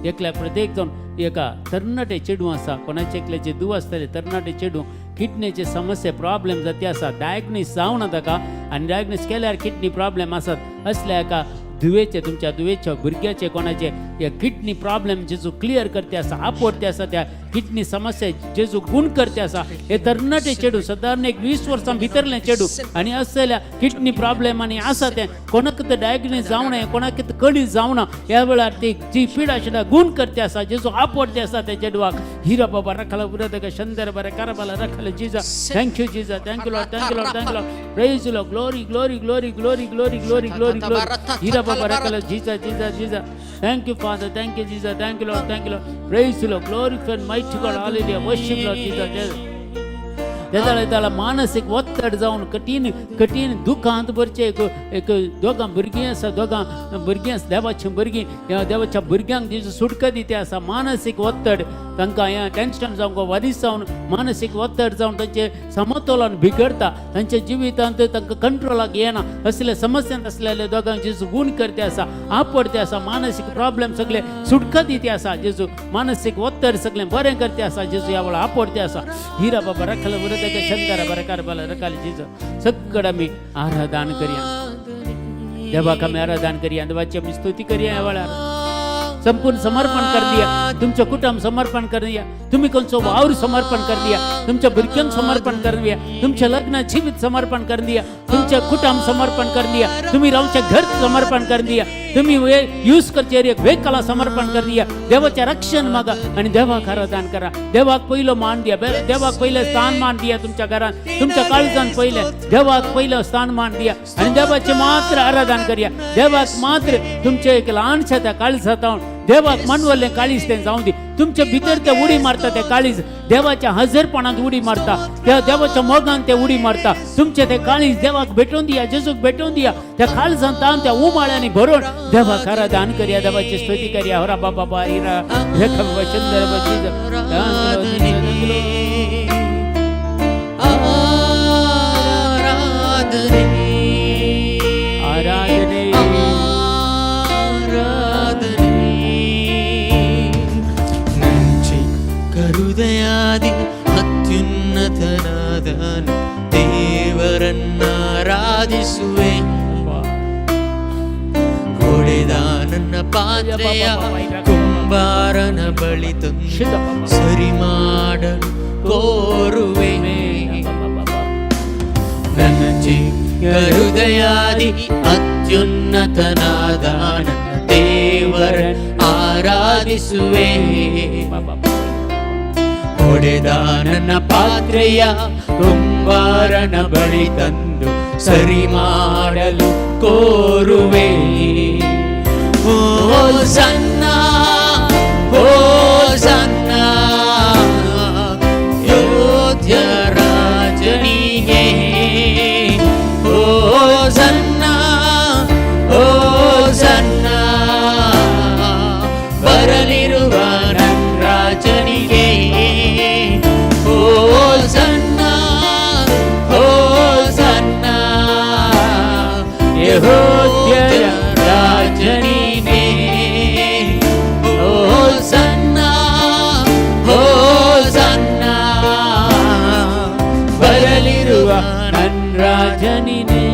S2: एकल्या प्रत्येक जावन एका तरणाटे चेडूं आसा, कोणाचे एकल्याचे धूव आसतले तरणाटे चेडूं, किडनीचे समस्या प्रॉब्लेम जाती आसा, डायग्नोज जावना ताका आनी डायग्नोज केल्यार किडनी प्रॉब्लेम आसात. असल्या एका धुवेचे, तुमच्या धुवेच्या भुरग्याचे कोणाचे हे किडनी प्रॉब्लेम जेजू क्लियर करते आसा, आपोवते आसा, त्या किडनी समस्या जेजू गुण करते आसा. हे तरणाटे चेडूं सादारण एक 20 वर्सां भितरलें चेडूं आनी असल्या किडनी प्रॉब्लेम आनी आसा तें कोणाक तर डायग्नोज जावना, कोणाक तर कळी जावना. ह्या वेळार ती जी पिडा आशिल्ल्या गुण करते आसा, जेजू आपोवते आसा त्या चेडवाक. हिरा बाबा रखला उरत शंदर बरें कारबाला रखल जिजा. Thank you Jija, thank you Lord, thank you Lord, thank you Lord. Praise Lord, glory glory glory glory glory glory glory glory. Hira बाबा रखल जिजा जिजा जिजा. Thank you Father, thank you Jija, thank you Lord, thank you Lord. Praise Lord, glory for mighty God, hallelujah. Worship Lord जिजा. तेदाळे त्याला मानसीक ಒತ್ತಡ जावन कठीण कठीण दुखांत भरचे एक एक दोगां भुरगीं आसा, दोगां भुरगीं आसा देवाची भुरगीं. ह्या देवाच्या भुरग्यांक जेजू सुटका दिते आसा. मानसीक ಒತ್ತಡ तांकां हें टेन्शन जावन वरीस जावन मानसीक ಒತ್ತಡ जावन तांचें समतोलन बिगडता, तांच्या जिवितांत तांकां कंट्रोलाक येना. असले समस्यांत आसलेले दोगांक जेजू गुण करते आसा, आपडते आसा. मानसीक प्रॉब्लेम सगळे सुटका दिते आसा जेजू. मानसीक ಒತ್ತಡ सगळें बरें करते आसा जेजू. ह्या वेळार आपडते आसा. हिरा बाबा रखल उरत शंकर बरं कारबाला रखाल जिजू. सगळं आमी आराधन करया देवाक, आमी आराधन करया देवाची, आमी स्तुती करया. ह्या वेळार संपूर्ण समर्पण कर दिया, तुमचं कुटुंब समर्पण कर दिया, तुम्ही कोणचं वावर समर्पण कर दिया, तुमच्या भुरग्यांक समर्पण कर दिया, तुमच्या लग्न जीवित समर्पण कर दिया, तुमच्या कुटुंब समर्पण कर दिया, तुम्ही रावच्या घर समर्पण कर दिया, तुम्ही यूज करचे एक वेकला समर्पण कर दिया. देवाचे रक्षण मागा आणि देवाक आराधन करा. देवाक पहिलो मान दिया, देवाक पहिलं स्थान मान दिया. तुमच्या घरात, तुमच्या काळजान पहिले देवाक पहिलं स्थान मान दिया आणि देवाचे मात्र आराधन करया. देवाक मात्र तुमचे एक ल्हानशा त्या काळजात देवाक मानवल्लें काळीज तें जावं दी. तुमच्या भितर ते उडी मारता, ते काळीज देवाच्या हजरपणांत उडी मारता, त्या देवाच्या मोगान ते उडी मारता. तुमचे ते काळीज देवाक भेटोवन दिया, जेजूक भेटोवन दिया. त्या काळजान तान त्या उमाळ्यांनी भरून देवाक आराधन करया, देवाची स्तुती करया. होरा बाबा बा हिरा रेखा बाबा चंद्र बाबा.
S3: ಆರಾಧನೆ.
S2: आराधने.
S3: ಆರಾಧನೆ. ಚಿಕ್ಕ ಹೃದಯಾದಿ ಅತ್ಯುನ್ನತನಾದ ದೇವರನ್ನಾರಾಧಿಸುವೆ. ಒಡೆದ ನನ್ನ ಪಾತ್ರೆಯ ಕುಂಬಾರನ ಬಳಿ ತಂದು ಸರಿ ಮಾಡಲು ಕೋರುವೆ. ನನ್ನ ಚಿಕ್ಕ ಹೃದಯಾದಿ ಅತ್ಯುನ್ನತನಾದ ನನ್ನ ದೇವರ ಆರಾಧಿಸುವೆ. ಒಡೆದ ನನ್ನ ಪಾತ್ರೆಯ ಕುಂಬಾರನ ಬಳಿ ತಂದು ಸರಿ ಮಾಡಲು ಕೋರುವೆ. ಓ ಸನ್ನ, ಓ ಸನ್ನ, ಯೋಧ್ಯ ರಾಜನಿಗೆ. ಓ ಸನ್ನ, ಓ ಸನ್ನ, ಬರಲಿರುವ ನನ್ನ ರಾಜನಿಗೆ. ಓ ಸನ್ನ, ಓ ಸನ್ನ, ಯಹೋದ್ಯರ ರಾಜನಿಗೆ. ಓ ಸನ್ನ, ಓ ಸನ್ನ, ಬರಲಿರುವ
S2: ನನ್ನ ರಾಜನಿನೇ.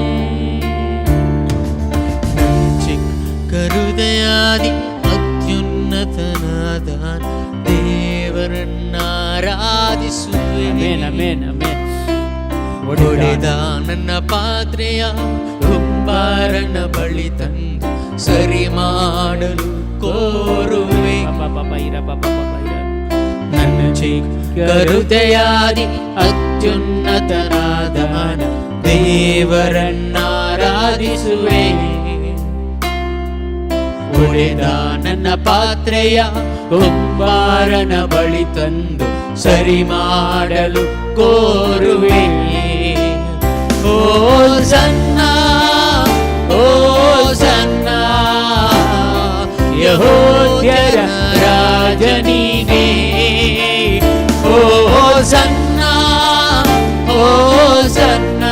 S3: ಚಿಕ್ಕ ಹೃದಯಾದಿ ಅತ್ಯುನ್ನತನಾದ ದೇವರನ್ನಾರಾಧಿಸುವೆ.
S2: ಅಮೇನ್, ಅಮೇನ್, ಅಮೇನ್.
S3: ಒಡೆದ ನನ್ನ ಪಾತ್ರೆಯ ಕುಂಬಾರನ ಬಳಿ ತಂದು ಸರಿ ಮಾಡಲು ಕೋರುವೆ.
S2: ಬಾಬಾ ಇರ ಬಾಬಾ ಬಾಬಾ ಇರ.
S3: ನನ್ನ ಚಿಕ್ಕ ಹೃದಯಾದಿ ಅತ್ಯುನ್ನತನಾದ ದೇವರನ್ನಾರಾಧಿಸುವೆ. ಒಡೆದ ನನ್ನ ಪಾತ್ರೆಯ ಕುಂಬಾರನ ಬಳಿ ತಂದು ಸರಿ ಮಾಡಲು ಕೋರುವೆ. ಓ ಸನ್ನ, ಓ ಸನ್ನ, ಯಹೋದ್ಯರ ರಾಜನಿಗೆ. ಓ ಸನ್ನ, ಓ ಸನ್ನ,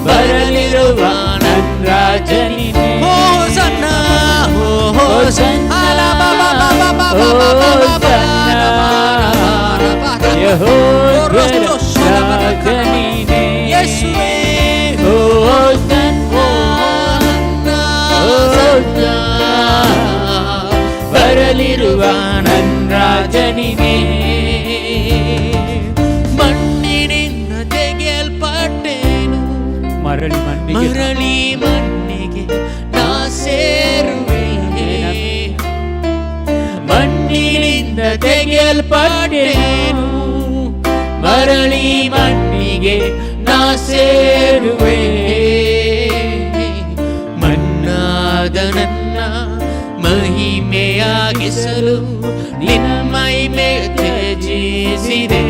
S3: ಬರಲಿರುವ ನನ್ನ ರಾಜನಿಗೆ. ಓ ಸನ್ನ, ಓ ಸನ್ನ.
S2: ಯೆಹೂದ್ಯರ ರಾಜನೀನೇ.
S1: ಯೇಸುವೇ.
S2: ಹೋಸನ್ನ, ಹೋಸನ್ನ, ಬರಲಿರುವ ನನ್ ರಾಜನಿಗೆ.
S1: ಮಣ್ಣಿನಿಂದ ತೆಗೆಯಲ್ಪಟ್ಟೇನು,
S2: ಮರಳಿ ಮಣ್ಣಿಗೆ
S1: ಮರಳಿ ಮಣ್ಣಿಗೆ ನಾ ಸೇರುವೆ.
S2: ಮಣ್ಣಿನಿಂದ ತೆಗೆಯಲ್ಪಟ್ಟೇನು, ಮರಳಿ ಮಣ್ಣಿಗೆ ನಾ ಸೇರುವೆ.
S1: ಮಣ್ಣಾದ ನನ್ನ ಮಹಿಮೆಯಾಗಿಸಲು ನಿನ್ನ ಮಹಿಮೆ ತ್ಯಜಿಸಿದೆ.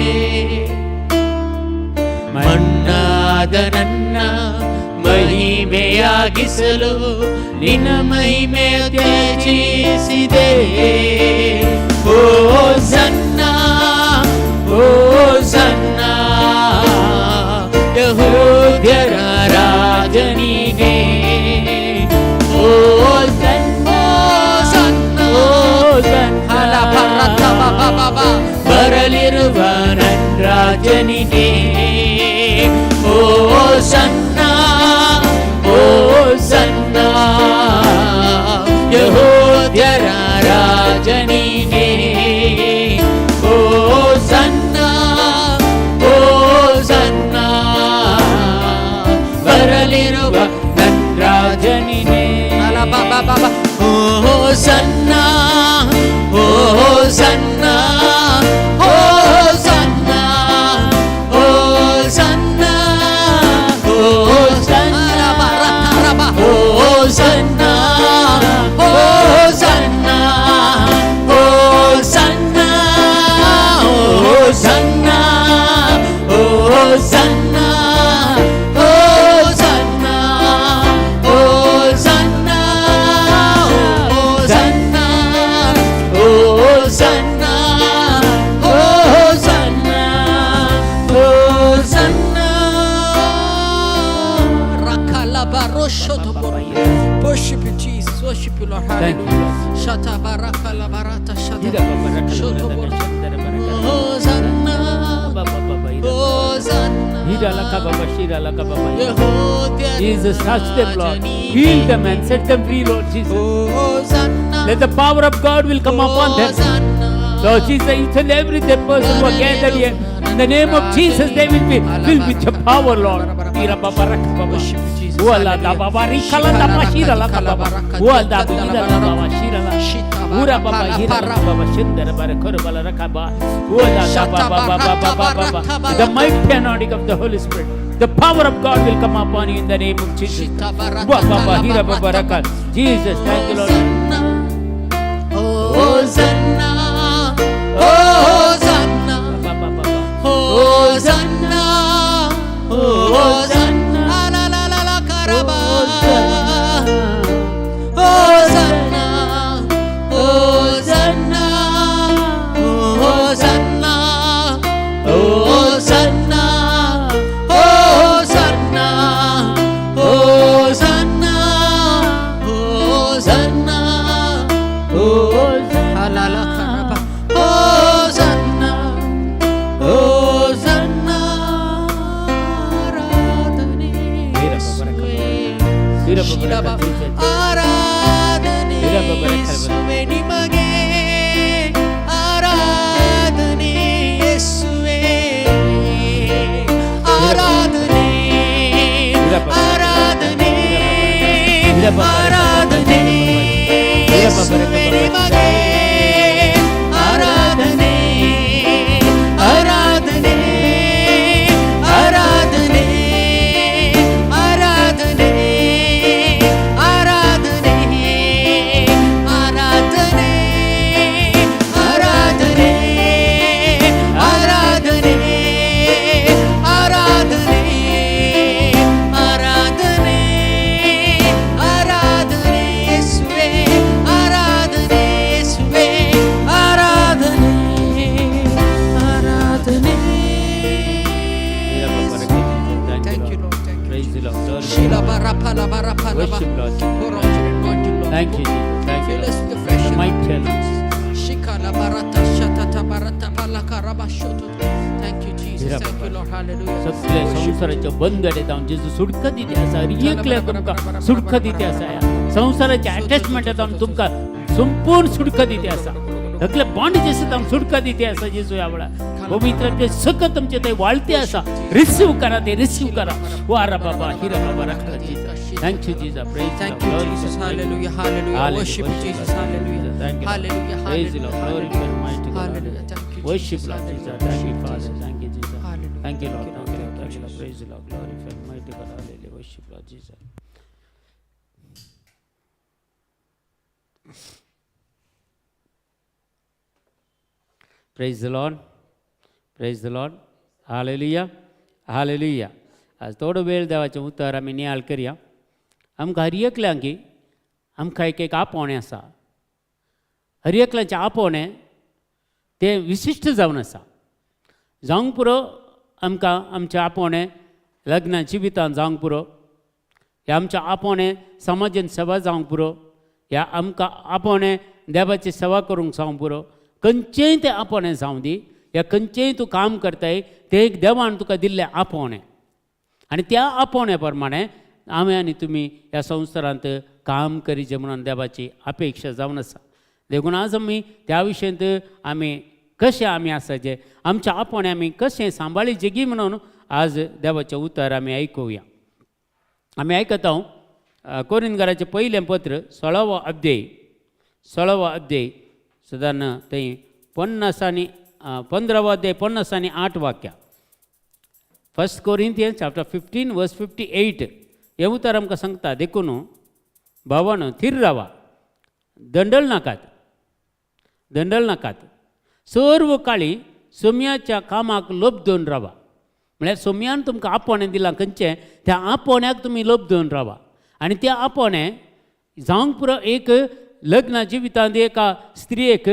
S1: ಮಣ್ಣಾದ ನನ್ನ ಮಹಿಮೆಯಾಗಿಸಲು ನಿನ್ನ ಮಹಿಮೆ ತ್ಯಜಿಸಿದೆ. ಓ ಸನ್ನ, ಓ ಸನ್ನ, ಯಹೂದ್ಯರ ರಾಜನಿಗೆ.
S2: ಓ ಸನ್ನ, ಓ ಸನ್ನ, ಬರಲಿರುವ ನನ್ ರಾಜನಿಗೆ.
S1: ಓ ಸನ್ನ, ಓ ಸನ್ನ, ಯಹೂದ್ಯರ ರಾಜನಿಗೆ. ಓ ಸನ್ನ, ಓ ಸನ್ನ, ಬರಲಿರುವ ನನ್
S2: ರಾಜನಿಗೆ.
S1: ಓ ಸನ್ನ, ಓ ಸನ್ನ, ಓ ಸನ್ನ, ಓ ಸನ್ನ, ಓ ಸನ್ನ, ಓ ಸನ್ನ, ಓ ಸನ್ನ, ಓ ಸನ್ನ, ಓ ಸನ್ನ, ಓ ಸನ್ನ, ಓ ಸನ್ನ, ಓ ಸನ್ನ, ಓ ಸನ್ನ, ಓ ಸನ್ನ, ಓ ಸನ್ನ, ಓ ಸನ್ನ. Worship you, Jesus. Worship you, Lord.
S2: Thank you, Lord.
S1: Shata baraka la barata shata. Shoto bor. Hosanna. Hosanna. Yehudiya
S2: Jesus, touch them, Lord.
S1: ರಾಜನಿಗೆ.
S2: Heal them and set them free, Lord Jesus.
S1: Hosanna.
S2: Let the power of God will come upon them.
S1: Hosanna.
S2: Lord Jesus, each and every dead person who are gathered here, in the name of Jesus, they will be filled with your power, Lord. Ira baba raka baba. Uala da baba rikala da ba shira la ka baba. Uala da ba ira la baba shira la. Ura baba hira la baba shindara bara kora bala raka ba. Uala da ba ba ba ba ba ba ba. The mighty anointing of the Holy Spirit, the power of God will come upon you in the name of Jesus. Wa baba hira baba raka. Jesus, thank you, Lord.
S1: Hosanna. Hosanna.
S2: Ba ba ba ba.
S1: Hosanna. Hosanna. La la la la karaba. Hosanna. Hosanna. Hosanna. Hosanna. Hosanna. Hosanna. Hosanna. La la karaba. Hosanna. Hosanna. ಆರಾಧನೆ ಯೇಸುವೇ. ಆರಾಧನೆ ಯೇಸುವೆ ನಿಮಗೆ, ಆರಾಧನೆ ಯೇಸುವೆ, ಆರಾಧನೆ, ಆರಾಧನೆ, ಆರಾಧನೆ ಯೇಸುವೆ ನಿಮಗೆ, ಆರಾಧನೆ, ಆರಾಧನೆ, ಆರಾಧನೆ, ಆರಾಧನೆ, ಆರಾಧನೆ, ಆರಾಧನೆ, ಆರಾಧನೆ, ಆರಾಧನೆ, ಆರಾಧನೆ, ಆರಾಧನೆ, ಆರಾಧನೆ ಯೇಸುವೆ, ಆರಾಧನೆ ಯೇಸುವೆ, ಆರಾಧನೆ, ಆರಾಧನೆ. Thank you, Lord. Thank you.
S2: Praise the Lord. Glory.
S1: Shila barapa la barapa la ba.
S2: Worship, Lord.
S1: Pour out your anointing, Lord.
S2: Thank you, Jesus. Thank you,
S1: Fill us
S2: Lord.
S1: with the fresh
S2: The mighty anointing.
S1: Shika la barata shatata barata palaka raba shoto. Thank you, Jesus. Thank you, Lord. Hallelujah.
S2: सगळे संवसाराचे बंधन येता जेजू सुटका दिते आसा. एकल्या तुमकां सुटका दिते आसा. संवसाराचे अटॅचमेंट येता तुमकां संपूर्ण सुटका दिते आसा. सगळे बॉन्डेजेस येता सुटका दिते आसा जेजू ह्या वेळार. पवित्र सकत तुमचे ते वाळते आसा. रिसीव करा, ते रिसीव करा. वारा बाबा हिरा बाबा रखा Jesus. Thank you Jesus. Praise.
S1: Thank you, Jesus. Hallelujah. Hallelujah. Worship you, Jesus. Hallelujah.
S2: Thank you.
S1: Hallelujah.
S2: Praise the Lord.
S1: Hallelujah.
S2: Glory to Almighty God.
S1: Hallelujah. Thank you,
S2: Worship
S1: Jesus.
S2: Lord Jesus.
S1: Hallelujah.
S2: Thank you,
S1: Worship
S2: Father.
S1: Jesus.
S2: Thank you, Jesus.
S1: Hallelujah.
S2: Thank you, Lord.
S1: Thank you,
S2: Thank you,
S1: Lord.
S2: Lord. Thank you,
S1: Thank you,
S2: Lord. Praise the Lord. Glory to Almighty God. Hallelujah. Worship Lord Jesus. Praise the Lord. Praise the Lord. Hallelujah. Hallelujah. आज थोडो वेळ देवाचें उतर आमी नियाळ करया. आमकां हर एकल्यांक आमकां एक एक आपोवणें आसा. हर एकल्याचें आपोवणें तें विशिश्ट जावन आसा. जावंक पुरो आमकां आमचें आपोवणें लग्न जिवितान जावंक पुरो, ह्या आमचें आपोवणें समाजेन सेवा जावंक पुरो, ह्या आमकां आपोवणें देवाची सेवा करूंक जावंक पुरो. खंयचेंय तें आपोवणें जावं दी, ह्या खंयचेंय तूं काम करताय तें एक देवान तुका दिल्लें आपोवणें. आनी त्या आपोवण्या प्रमाणें आमी आनी तुमी ह्या संवसारांत काम करीचें म्हणून देवाची अपेक्षा जावन आसा. देखून आज आमी त्या विशयांत आमी कशें आमी आसाचें आमच्या आपोवणें आमी कशें सांबाळीचें गी म्हणून आज देवाचें उतर आमी आयकुया. आमी आयकता हांव कोरिंदकाराचें पयलें पत्र 16वो अध्याय, 16वो अध्याय सदान थंय 50 आनी 15वो अध्याय 50 आनी 8 वाक्यां. 1 Corinthians chapter 15 verse 58 हें उतर आमकां सांगता, देखून भावानो थीर रावा, दंडल नाकात, दंडल नाकात, सर्व काळी सोम्याच्या कामाक लोभ दवरून रावा. म्हळ्यार सोम्यान तुमकां आपोवणें दिलां खंयचें, त्या आपोवण्याक तुमी लोभ दवरून रावा. आनी त्या आपोवणें जावंक पुरो एक लग्न जिवितांत एका स्त्रियेक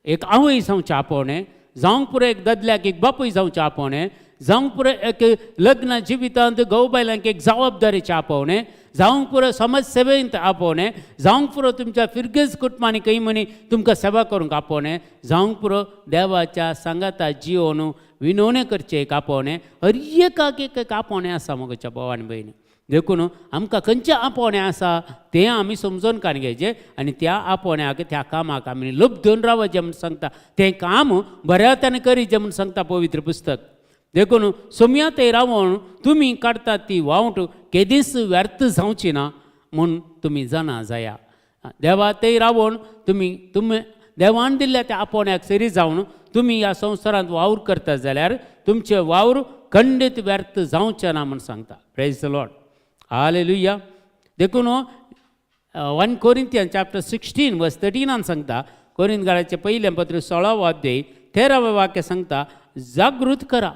S2: एक आवय जावचें आपोवणें, जावंक पुरो एक दादल्याक एक बापूय जावचें आपोवणें, जावंक पुरो एक लग्न जिवितांत घोव बायलांक एक जबाबदारीचें आपोवणें, जावंक पुरो समाज सेवेंत आपोवणें, जावंक पुरो तुमच्या फिरगेज कुटुंबांनी खंय म्हणी तुमकां सेवा करूंक आपोवणें, जावंक पुरो देवाच्या सांगाता जिवन विनवणें करचें एक आपोवणें. हर एकाक एक एक आपोवणें आसा म्हज्या भाव आनी भयणी. देखून आमकां खंयचें आपोवणें आसा तें आमी समजून काडून घेवचें आनी त्या आपोवण्याक त्या कामाक आमी लोभ दवरून रावचें म्हूण सांगता. तें काम बऱ्या अर्थान करीचें म्हूण सांगता पवित्र पुस्तक. देखून सोम्या थंय रावून तुमी काडटात ती वावट केदींच व्यर्थ जावची ना म्हूण तुमी जाणा जाया. देवा थंय रावून तुमी तुमी देवान दिल्ल्या त्या आपोवण्याक सरी जावन तुमी ह्या संवसारांत वावर करता जाल्यार तुमचें वावर खंडीत व्यर्थ जावचें ना म्हूण सांगता. Praise the Lord. Hallelujah. देखून 1 Corinthians chapter 16 verse 13 सांगता, कोरिंथकाराचें पयलें पत्र 16वो अध्याय 13वें वाक्य सांगता, जागृत करा,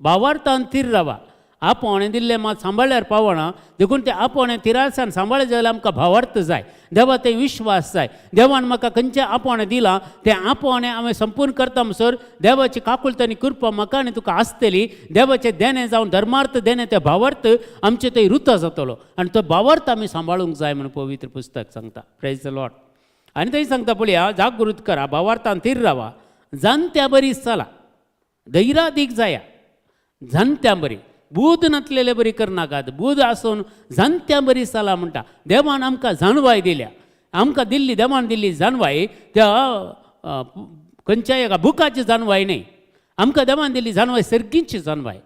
S2: भावार्थान थीर रावा. आपोवणें दिल्लें मात सांबाळ्यार पावना, देखून तें आपोवणें थिरासान सांबाळ्ळें जाल्यार आमकां भावार्थ जाय, देवा थंय विश्वास जाय. देवान म्हाका खंयचें आपोवणें दिलां तें आपोवणें हांवें संपूर्ण करता म्हणसर देवाची काकुळट आनी कृपा म्हाका आनी तुका आसतली. देवाचें देणें जावन धर्मार्थ देणें तें भावार्थ आमचें थंय रुता जातलो आनी तो भावार्थ आमी सांबाळूंक जाय म्हूण पवित्र पुस्तक सांगता. Praise the Lord. आनी थंय सांगता पळया, जागृत करा, भावार्थान थीर रावा, जाणत्या बरी चला, धैरादीक जाया, जाणत्या बरी, बूद नासलेले बरी करनाकात, बूद आसून जाणत्या बरी चला म्हणटा. देवान आमकां जाणवाय दिल्या, आमकां दिल्ली देवान दिल्ली जाणवाय त्या खंयच्याय एका बुकाची जाणवाय न्हय, आमकां देवान दिल्ली जाणवाय सर्गीची जाणवाय.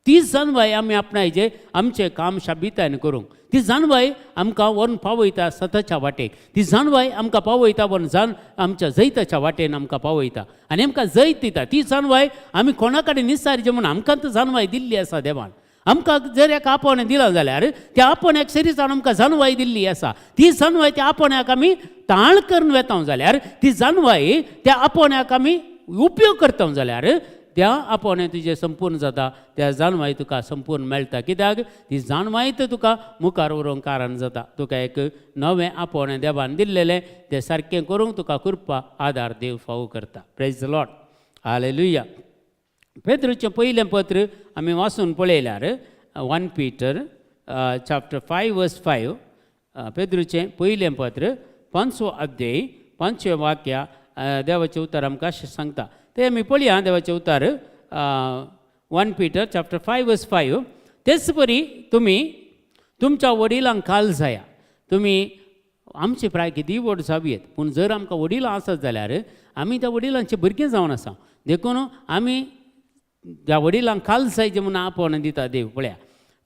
S2: ती जाणवाय आमी आपणायचे आमचें काम शाबितायन करूंक. ती जाणवाय आमकां व्हरून पावयता सताच्या वाटेक, ती जाणवाय आमकां पावयता व्हरून जाण आमच्या जैताच्या वाटेन आमकां पावयता आनी आमकां जैत दिता. ती जाणवाय आमी कोणा कडेन निसारची म्हूण आमकां तर जाणवाय दिल्ली आसा देवान. आमकां जर एका आपोवणें दिलां जाल्यार त्या आपोवण्याक सरी जावन आमकां जाणवाय दिल्ली आसा. ती जाणवाय त्या आपोवण्याक आमी ताळ करून वेता जाल्यार ती जाणवाय त्या आपोवण्याक आमी उपयोग करता जाल्यार त्या आपोवणें तुजें संपूर्ण जाता, त्या जाणवाय तुका संपूर्ण मेळटा. कित्याक ती जाणवाय तर तुका मुखार व्हरूंक कारण जाता. तुका एक नवें आपोवणें देवान दिल्लेलें तें सारकें करूंक तुका कृपा आदार देव फावो करता. Praise the Lord. Hallelujah. पेद्रूचें पयलें पत्र आमी वाचून पळयल्यार 1 Peter chapter 5 verse 5, पेद्रूचें पयलें पत्र 5वो अध्याय 5वें वाक्य देवाचें उतर आमकां अशें सांगता. तें आमी पळया. देवाचें उतर 1 Peter chapter 5 verse 5, तेच परी तुमी तुमच्या वडिलांक खाल जाया. तुमी आमची प्राय कितेंय व्हड जावयेत, पूण जर आमकां वडिलां आसत जाल्यार आमी त्या वडिलांचे भुरगीं जावन आसा. देखून आमी त्या वडिलांक खाल जायचे म्हणून आपोवणें दिता देव. पळया,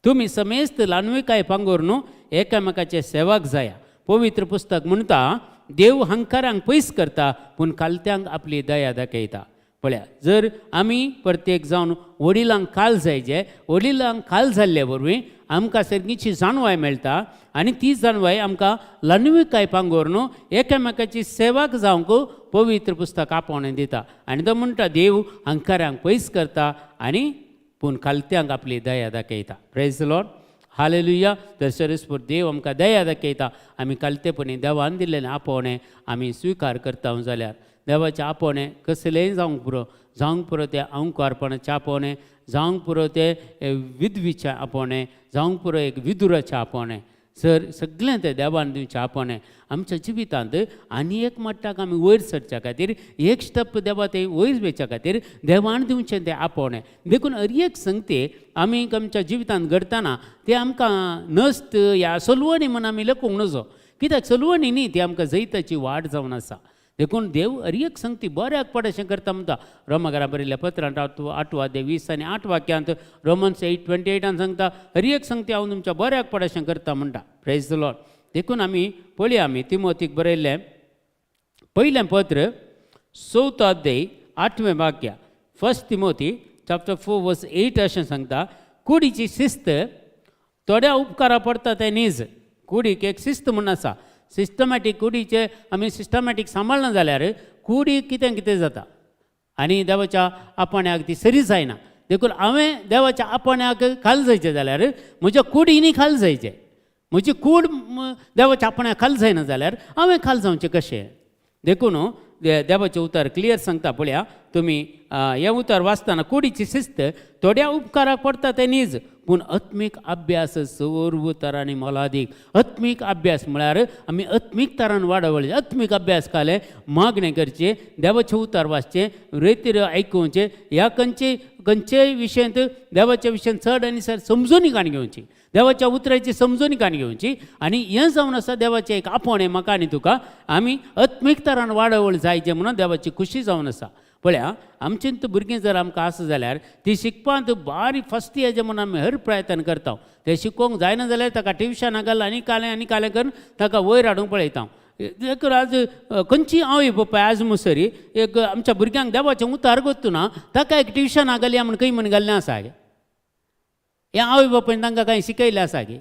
S2: तुमी समेस्त ल्हानविकाय पांगोर न्हू एकामेकाचे सेवाक जाया. पवित्र पुस्तक म्हणटा, देव हंकारांक पयस करता पूण खालत्यांक आपली दया दाखयता. पळया, जर आमी प्रत्येक जावन वडिलांक खाल जायचे, वडिलांक खाल जाल्ले वरवीं आमकां सर्गीची जाणवाय मेळटा आनी ती जाणवाय आमकां ल्हानविकाय पांगोर न्हू एकामेकाची सेवाक जावंक पवित्र पुस्तक आपोवणें दिता. आनी तो म्हणटा, देव हंकारांक पयस करता आनी पूण खालत्यांक आपली दया दाखयता. प्रेज लॉर्ड, हालेलुया. तर सरस्पत देव आमकां दया दाखयता आमी खालतेपणी देवान दिल्लें आपोवणें आमी स्विकार करता जाल्यार. देवाचें आपोवणें कसलेंय जावंक पुरो, जावंक पुरो तें अंकुरपणाचें आपोवणें, जावंक पुरो तें विधवीचें आपोवणें, जावंक पुरो एक विदुराचें आपोवणें, सर सगळें तें देवान दिवचें आपोवणें आमच्या जिवितांत आनी एक मट्टाक आमी वयर सरच्या खातीर, एक स्टप देवा ते वयर वयच्या खातीर देवान दिवचें तें आपोवणें. देखून हर एक संगते आमी आमच्या जिवितांत घडटना तें आमकां नस्त या सलवणी म्हूण आमी लेखूंक नजो, कित्याक सलवणी न्ही, ती आमकां जैताची वाट जावन आसा. देखून देव हर एक संगती बऱ्याक पड अशें करता म्हणटा. रोमाकारा बरयल्ल्या पत्रांत आठवा अध्याय 20 आनी 8 वाक्यांत, रोमन्स 8:28 सांगता, हर एक संगती हांव तुमच्या बऱ्याक पड अशें करता म्हणटा. प्रेज the Lord. देखून आमी पळया, आमी तिमोतीक बरयल्लें पयलें पत्र चवथो अध्याय आठवें वाक्य, 1 Timothy chapter 4 verse 8 अशें सांगता, कुडीची शिस्त थोड्या उपकारा पडटा तें नीज. कुडीक एक शिस्त म्हूण आसा, सिस्टमॅटीक. कुडीचे आमी सिस्टमॅटीक सांबाळना जाल्यार कुडीक कितें कितें जाता आनी देवाच्या आपण्याक ती सरी जायना. देखून हांवें देवाच्या आपण्याक खाल जायचें जाल्यार म्हज्या कुडीनी खाल जायचें. म्हजी कूड देवाच्या आपण्याक खाल जायना जाल्यार हांवें खाल जावचें कशें? देखून देवाचें उतर क्लियर सांगता. पळया तुमी, हें उतर वाचतना, कुडीची शिस्त थोड्या उपकाराक पडटा तें नीज, पूण आत्मीक अभ्यास सर्व तरांनी मोलादीक. आत्मीक अभ्यास म्हळ्यार आमी आत्मीक तरान वाडवले. आत्मीक अभ्यास काले मागणें करचें, देवाचें उतर वाचचें, रेतीर आयकुचें, ह्या खंयचे खंयचेय विशयांत देवाच्या विशयांत चड आनी सर समजून काण घेवची, देवाच्या उतराची समजून काण घेवची. आनी हें जावन आसा देवाचें एक आपोवणें म्हाका आनी तुका, आमी आत्मीक तरान वाडवळ जायचें म्हणून देवाची खुशी जावन आसा. पळया, आमचें भुरगीं जर आमकां आसा जाल्यार ती शिकपांत बारीक फस्ट येचें म्हणून आमी हर प्रयत्न करता. तें शिकोवंक जायना जाल्यार ताका ट्युशनाक घाल आनी कालें आनी कालें करून ताका वयर हाडूंक पळयता. देखून आज खंयची आवय बापाय आज मुसरी एक आमच्या भुरग्यांक देवाचें उतार गोत्तू ना, ताका एक ट्युशनाक घालया म्हूण खंय म्हूण घाल्लें आसा गे? हें आवय बापायन तांकां कांय शिकयलें आसा गे?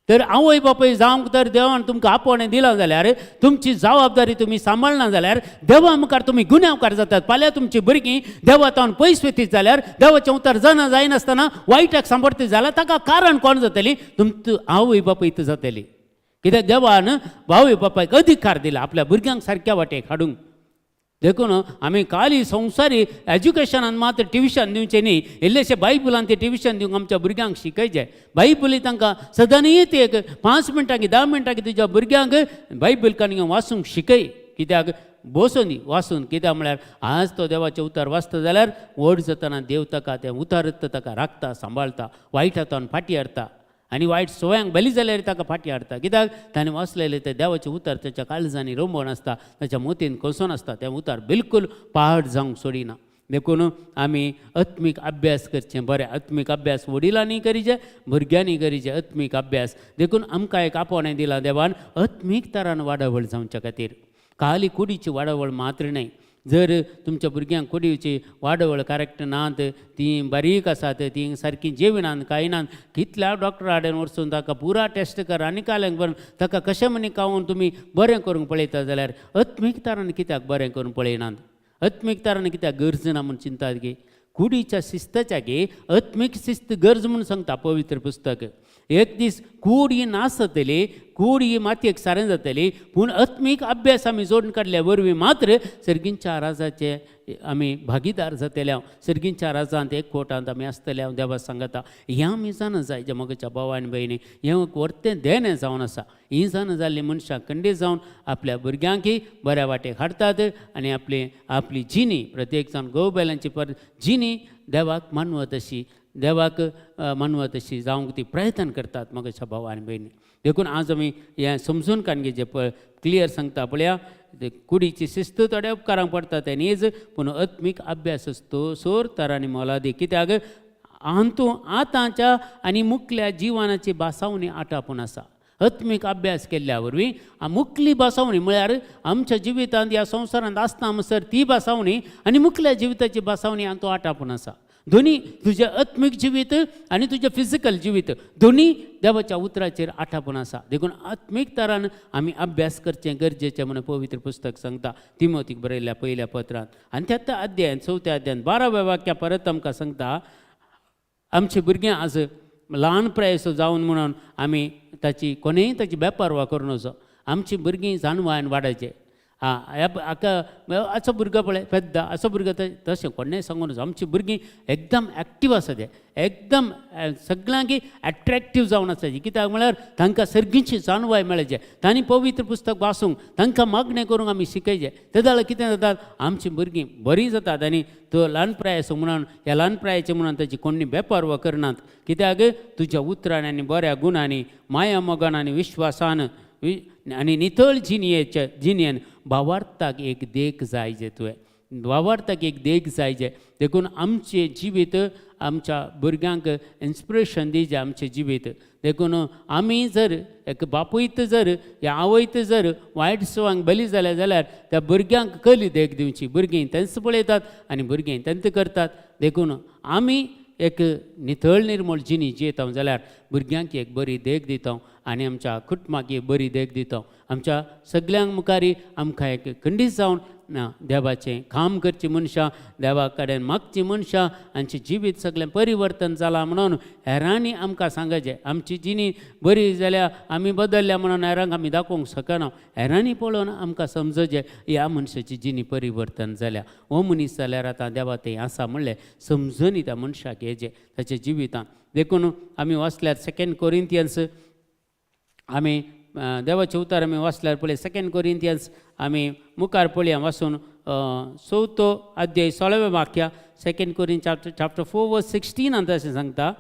S2: तर आवय बापूय जावंक तर देवान तुमकां आपोवणें दिलां जाल्यार तुमची जबाबदारी तुमी सांबाळना जाल्यार देवा मुखार तुमी गुन्यांवकार जातात. फाल्यां तुमची भुरगीं देवा तावन पयस वतीत जाल्यार, देवाचें उतर जाणा जायनासतना वायटाक सांबाळटीत जाल्यार ताका कारण कोण जातली? तुमचो आवय बापूय जातली. कित्याक देवान आवय बापायक अधिकार दिला आपल्या भुरग्यांक सारक्या वाटेक हाडूंक. देखून आमी खाली संवसारी एज्युकेशनान मात्र ट्युशन दिवचें न्ही, इल्लेशें बायबलान तें ट्युशन दिवंक आमच्या भुरग्यांक शिकयचें. बायबल तांकां सदांच एक 5 मिनटां की 10 मिनटां की तुज्या भुरग्यांक बायबल काणी वाचूंक शिकय. कित्याक बसून दी वाचून. कित्याक म्हळ्यार आज तो देवाचें उतर वाचता जाल्यार व्हड जातना देव ताका तें उतरत ताका राखता, सांबाळता, वायट हातान फाटीं हाडटा आनी वायट सवयांक बली जाल्यार ताका फाटीं हाडटा. कित्याक ताणें वाचलेलें तें देवाचें उतर ताच्या काळजांनी रोंबोवन आसता, ताच्या मोतीन कोसोन आसता. तें उतर बिलकूल पाड जावंक सोडिना. देखून आमी आत्मीक अभ्यास करचें बरें. आत्मीक अभ्यास वडिलांनी करीचे, भुरग्यांनी करीचे आत्मीक अभ्यास. देखून आमकां एक आपोवणें दिलां देवान आत्मीक तरान वाडावळ जावच्या खातीर, खाली कुडीची वाडावळ मात्र न्हय. जर तुमच्या भुरग्यांक कुडीची वाडावळ करेक्ट नात, तीं बारीक आसात, तीं सारकीं जेविनात, कांय नात, कितल्या डॉक्टरा कडेन वचून ताका पुरा टेस्ट कर आनी काल्यांक बरें ताका कशें म्हणी खावून तुमी बरें करूंक पळयता जाल्यार आत्मीक तरान कित्याक बरें करूंक पळयनात? आत्मीक तरान कित्याक गरज ना म्हूण चिंतात गे? कुडीच्या शिस्ताच्या गे आत्मीक शिस्त गरज म्हूण सांगता पवित्र पुस्तक. एक दीस कूड ही नासतली, कूड ही मातयेक सारें जातली, पूण आत्मीक अभ्यास आमी जोडून काडल्या वरवीं मात्र सर्गींच्या राजाचे आमी भागीदार जातले. सर्गींच्या राजांत एक कोटांत आमी आसतले. हांव देवा सांगता, हें आमी जाणा जाय. जे मोगाच्या भाव आनी भयणी, हें एक व्हडतें देणें जावन आसा. ही जाणा जाल्ली मनशां खंडीत जावन आपल्या भुरग्यांकय बऱ्या वाटेक हाडटात आनी आपली आपली जिणी प्रत्येक जावन घोव बायलांची पर जिणी देवाक मानवत अशी, देवाक मानवत अशी जावंक ती प्रयत्न करतात. मोगाच्या भाव आनी भयणी, देखून आज आमी हें समजून काडून पळय क्लियर सांगता पळया, ते कुडीची शिस्त थोड्या उपकारांक पडटा तें नीज, पूण आत्मीक अभ्यास असतो सोर तरांनी मोलादीक, कित्याक हातूं आतांच्या आनी मुखल्या जिवनाची भासावणी आटापून आसा. आत्मीक अभ्यास केल्ल्या वरवीं मुखली भासावणी, म्हळ्यार आमच्या जिवितांत ह्या संवसारांत आसता म्हणसर ती भासावणी आनी मुखल्या जिविताची भासावणी हातूं आटापून आसा. दोनी तुजें आत्मीक जिवीत आनी तुजें फिजिकल जिवीत दोनी देवाच्या उतराचेर आटापून आसा. देखून आत्मीक तरान आमी अभ्यास करचें गरजेचें म्हणून पवित्र पुस्तक सांगता तिमोतीक बरयल्ल्या पयल्या पत्रांत आनी त्या अध्यायान चवथ्या अध्यायान 12व्या वाक्या परत आमकां सांगता. आमची भुरगीं आज ल्हान पिरायेचो जावन म्हणून आमी ताची कोणेय ताची बेपारवा करूं नजो. आमची भुरगीं जाणवायन वाडयचे. आं, हाका असो भुरगो पळय पेद्दा असो भुरगो, तशें कोणेय सांगू नजो. आमची भुरगीं एकदम एक्टीव आसा, ते एकदम सगळ्यांक एट्रेक्टीव जावन आसा. कित्याक म्हळ्यार तांकां सर्गीची जाणवाय मेळचे, तांणी पवित्र पुस्तक वाचूंक, तांकां मागणें करूंक आमी शिकयचें. ते जाल्यार कितें जाता, आमचीं भुरगीं बरीं जातात. आनी तो ल्हान पिराय आसा म्हणून, ह्या ल्हान पिरायेचें म्हणून ताची कोणी बेपारवा करनात, कित्याक तुज्या उतरांनी आनी बऱ्या गुणांनी, माया मोगान आनी विश्वासान आनी नितळ जिणयेचे जिणयेन भावार्थाक एक देख जाय जे तुवें भावार्थाक एक देख जाय जे. देखून आमचें जिवीत आमच्या भुरग्यांक इन्स्पिरेशन दिजे आमचें जिवीत. देखून आमी जर एक बापूयत जर या आवयत जर वायट सवांक बली जाल्या जाल्यार त्या भुरग्यांक कली देख दिवची. भुरगीं तेंच पळयतात आनी भुरगीं तेंच करतात. देखून आमी एक नितळ निर्मळ जिणी जियेता जाल्यार भुरग्यांक एक बरी देख दिता आनी आमच्या कुटुंबाक एक बरी देख दिता. आमच्या सगल्यांक मुखार आमकां एक खंडीत जावन देवाचें काम करची मनशां, देवा कडेन मागची मनशां, आमचें जिवीत सगळें परिवर्तन जालां म्हणून हेरांनी आमकां सांगचें. आमची जिणी बरी जाल्या, आमी बदलल्या म्हणून हेरांक आमी दाखोवंक शकना. हेरांनी पळोवन आमकां समजचें ह्या मनशाची जिणी परिवर्तन जाल्या, हो मनीस जाल्यार आतां देवा थंय आसा म्हणलें समजूनी त्या मनशाक हेजें ताच्या जिवितांत. देखून आमी वाचल्यार सेकेंड कोरिंथियन्स, आमी देवाचें उतर आमी वाचल्यार पळय सेकेंड कोरिंथियन्स आमी मुखार पळया वाचून चवथो अध्याय 16वें वाक्य, सेकेंड कोरिंथ चॅप्टर 4 वर्स 16 अशें सांगता,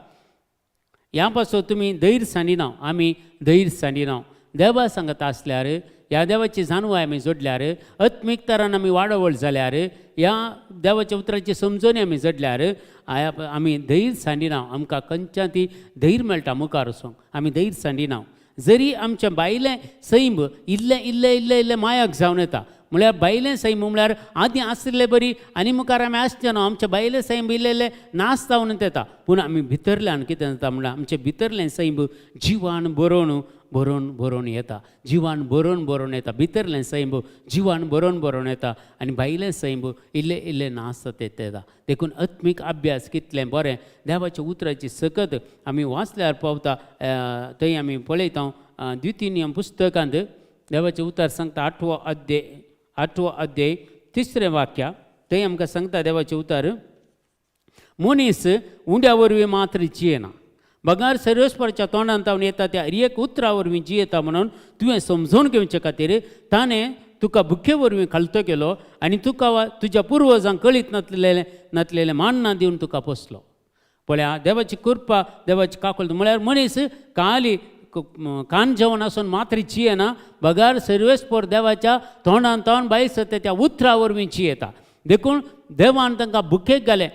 S2: ह्या पासून तुमी धैर्य सांडिना. आमी धैर्य सांडिना. देवा सांगता आसल्यार, ह्या देवाची जाणवाय आमी जोडल्यार, आत्मीक तरान आमी वाडवळ जाल्यार, ह्या देवाच्या उतराची समजणी आमी जोडल्यार आमी धैर्य सांडिना. आमकां खंयच्या ती धैर्य मेळटा मुखार वचूंक. आमी धैर्य सांडिना. जरी आमचें बायलें सैम इल्लें इल्लें इल्लें इल्लें मायाक जावन येता, म्हळ्यार बायलें सैम म्हळ्यार आदीं आशिल्ले बरी आनी मुखार आमी आसचे ना, आमचें बायलें सैम इल्लें इल्लें नाश जावन येता. पूण आमी भितरल्यान कितें जाता म्हळ्यार आमचें भितरलें सैम जिवान बरोवन बरोवन बरोवन येता, जिवान बरोवन बरोवन येता. भितरलें सैम जिवान बरोवन बरोवन येता आनी भायलें सैम इल्लें इल्लें नाश जाता येता. देखून आत्मीक अभ्यास कितलें बरें. देवाच्या उतराची सकत आमी वाचल्यार पावता. थंय आमी पळयता द्वितीय नियम पुस्तकांत देवाचें उतर सांगता 8वो अध्याय 3रें वाक्य, थंय आमकां सांगता देवाचें उतर, मनीस उंड्या वरवीं मात्र जियेना, बगार सर्वेस्पराच्या तोंडान तावन येता त्या एक उतरा वरवीं जियेता म्हणून तुवें समजून घेवचे खातीर ताणें तुका भुके वरवीं खालतो केलो आनी तुका तुज्या पुर्वजांक कळीत नातलेलें नातलेलें मान्ना दिवन तुका पोसलो. पळया देवाची कृपा, देवाची काकुळट म्हळ्यार मनीस काली कान जेवण आसून मात्र जियेना, बगार सर्वेस्पर देवाच्या तोंडान तोंड भायर सरता त्या उतरा वरवीं जियेता. देखून देवान तांकां भुकेक घालें.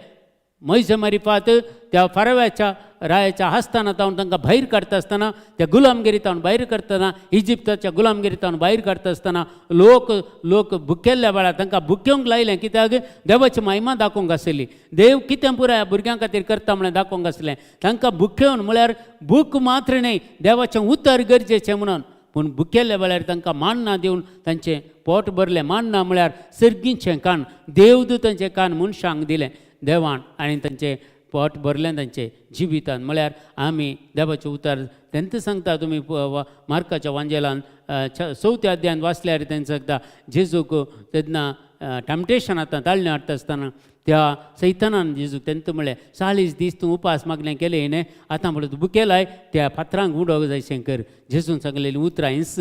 S2: मैजे मारिफात त्या फारव्याच्या रायाच्या आसताना तावन तांकां भायर काडटा आसतना, त्या गुलामगिरी तावन भायर काडटना, इजिप्ताच्या गुलामगिरी तावन भायर काडटा आसतना लोक लोक भुकेल्ल्या वेळार तांकां भुकेवंक लायलें, कित्याक देवाची महिमा दाखोवंक आसली. देव कितें पुराय भुरग्यां खातीर करता म्हणल्यार दाखोवंक आसलें. तांकां भुकेवन म्हळ्यार भूक मात्र न्हय, देवाचें उतर गरजेचें म्हणून. पूण भुकेल्ल्या वेळार तांकां मान्ना दिवन तांचें पोट भरलें. मान्ना म्हळ्यार सर्गीचें कान, देवदूतांचें कान मनशांक दिलें देवान आनी तांचें पोट भरलें तांचें जिवितान. म्हळ्यार आमी देवाचें उतार तेंच सांगता, तुमी मार्काच्या वांजेलान चवथ्या अध्यायान वाचल्यार तेंच सांगता, जेजूक तेन्ना टेम्पटेशन आतां ताळणें हाडटा आसतना त्या सैतानान जेजूक तेंत म्हणलें, 40 दीस तूं उपास मागलें केलें न्ही, आतां म्हणलें तूं बुकेलाय त्या फातरांक उडोवंक जाय शंकर. जेजून सांगलेलीं उतरां हिंस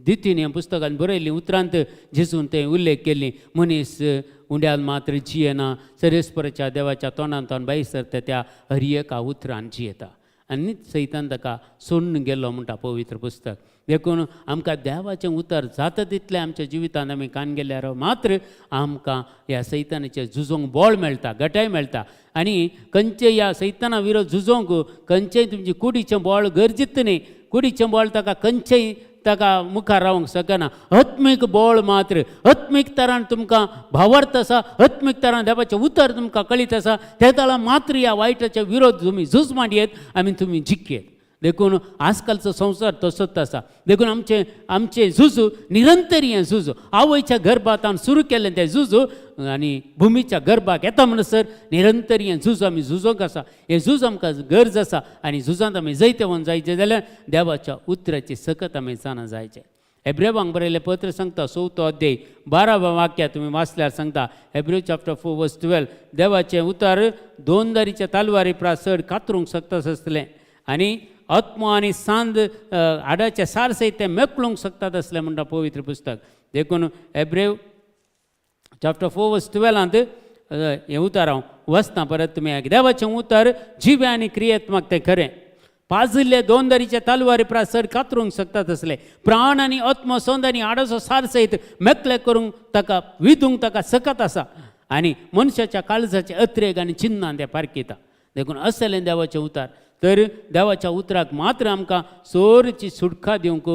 S2: दितीन ह्या पुस्तकान बरयल्लीं उतरांत जेजून तें उल्लेख केल्ली, मनीस उंड्यान मात्र जियेना, सरेस्पराच्या देवाच्या तोंडान भायर सरता त्या हर एका उतरान जियेता. आनी सैतान ताका सोडून गेलो म्हणटा पवित्र पुस्तक. देखून आमकां देवाचें उतर जाता तितलें आमच्या जिवितांत आमी कान गेल्यार मात्र आमकां ह्या सैतानाचें झुजोंक बळ मेळटा, गटाय मेळटा. आनी खंयचे ह्या सैताना विरोध झुजोंक खंयचेय तुमची कुडीचें बळ गरजेत न्ही, कुडीचें बळ ताका खंयचेय ताका मुखार रावंक शकना. आत्मीक बळ मात्र आत्मीक तरान तुमकां भावार्थ आसा, आत्मीक तरान देवाचें उतर तुमकां कळीत आसा, ते तरा मात्र ह्या वायटाच्या विरोध तुमी झूज मांडयेत आनी तुमी जिखयेत. देखून आजकालचो संवसार तसोच आसा. देखून आमचें आमचें झूज निरंतर हें झूज आवयच्या गर्भांत सुरू केल्लें तें झूज आनी भुमीच्या गर्भाक येता म्हणसर निरंतर हें झूज आमी झुजोंक आसा. हें झूज आमकां गरज आसा आनी झुजांत आमी जैतवंत जायचें जाल्यार देवाच्या उतराची सकत आमी जाणा जायचें. हेब्रेवांक बरयलें पत्र सांगता 4थो अध्याय 12व्या वाक्या तुमी वाचल्यार सांगता, हेब्रेव चॅप्टर 4 वर्स 12, देवाचें उतर दोन दारीच्या तलवारी प्रास चड कातरूंक शकता आसलें आनी आत्मो आनी सांद हाडाचे सार सयत तें मेकळूंक शकतात आसलें म्हणटा पवित्र पुस्तक. देखून हेब्रेव चॅप्टर 4 वर्स 12 हें उतर हांव वचना परत तुमी. देवाचें उतर जिवें आनी क्रियात्मक तें खरें, पाजिल्ले दोन दारीच्या तलवारी प्रास चड कातरूंक शकतात आसले, प्राण आनी आत्मो संद आनी हाडाचो सार सयत मेकळे करूंक ताका विदूंक ताका सकत आसा आनी मनशाच्या काळजाचे अत्रेग आनी चिन्नां तें पारखिता. देखून असलें देवाचें उतर, तर देवाच्या उतराक मात्र आमकां सोरची सुटका दिवंक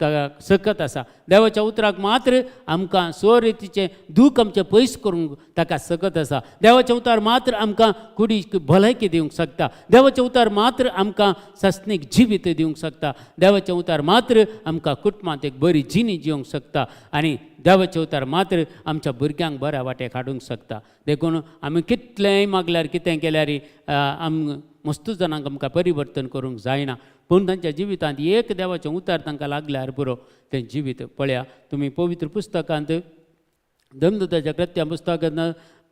S2: ताका सकत आसा. देवाच्या उतराक मात्र आमकां सोरितीचें दूख आमचें पयस करूंक ताका सकत आसा. देवाचें उतर मात्र आमकां कुडीक भलायकी दिवंक शकता. देवाचें उतर मात्र आमकां सासणीक जिवीत दिवंक शकता. देवाचें उतर मात्र आमकां कुटुंबांत एक बरी जिणी जिवंक शकता आनी देवाचें उतर मात्र आमच्या भुरग्यांक बऱ्या वाटेक हाडूंक शकता. देखून आमी कितलेंय मागल्यार कितें केल्यार आम मस्तू जाणांक आमकां परिवर्तन करूंक जायना, पूण तांच्या जिवितांत एक देवाचें उतर तांकां लागल्यार पुरो तें जिवीत पळया. तुमी पवित्र पुस्तकांत धर्मदूताच्या कृत्या पुस्तकांत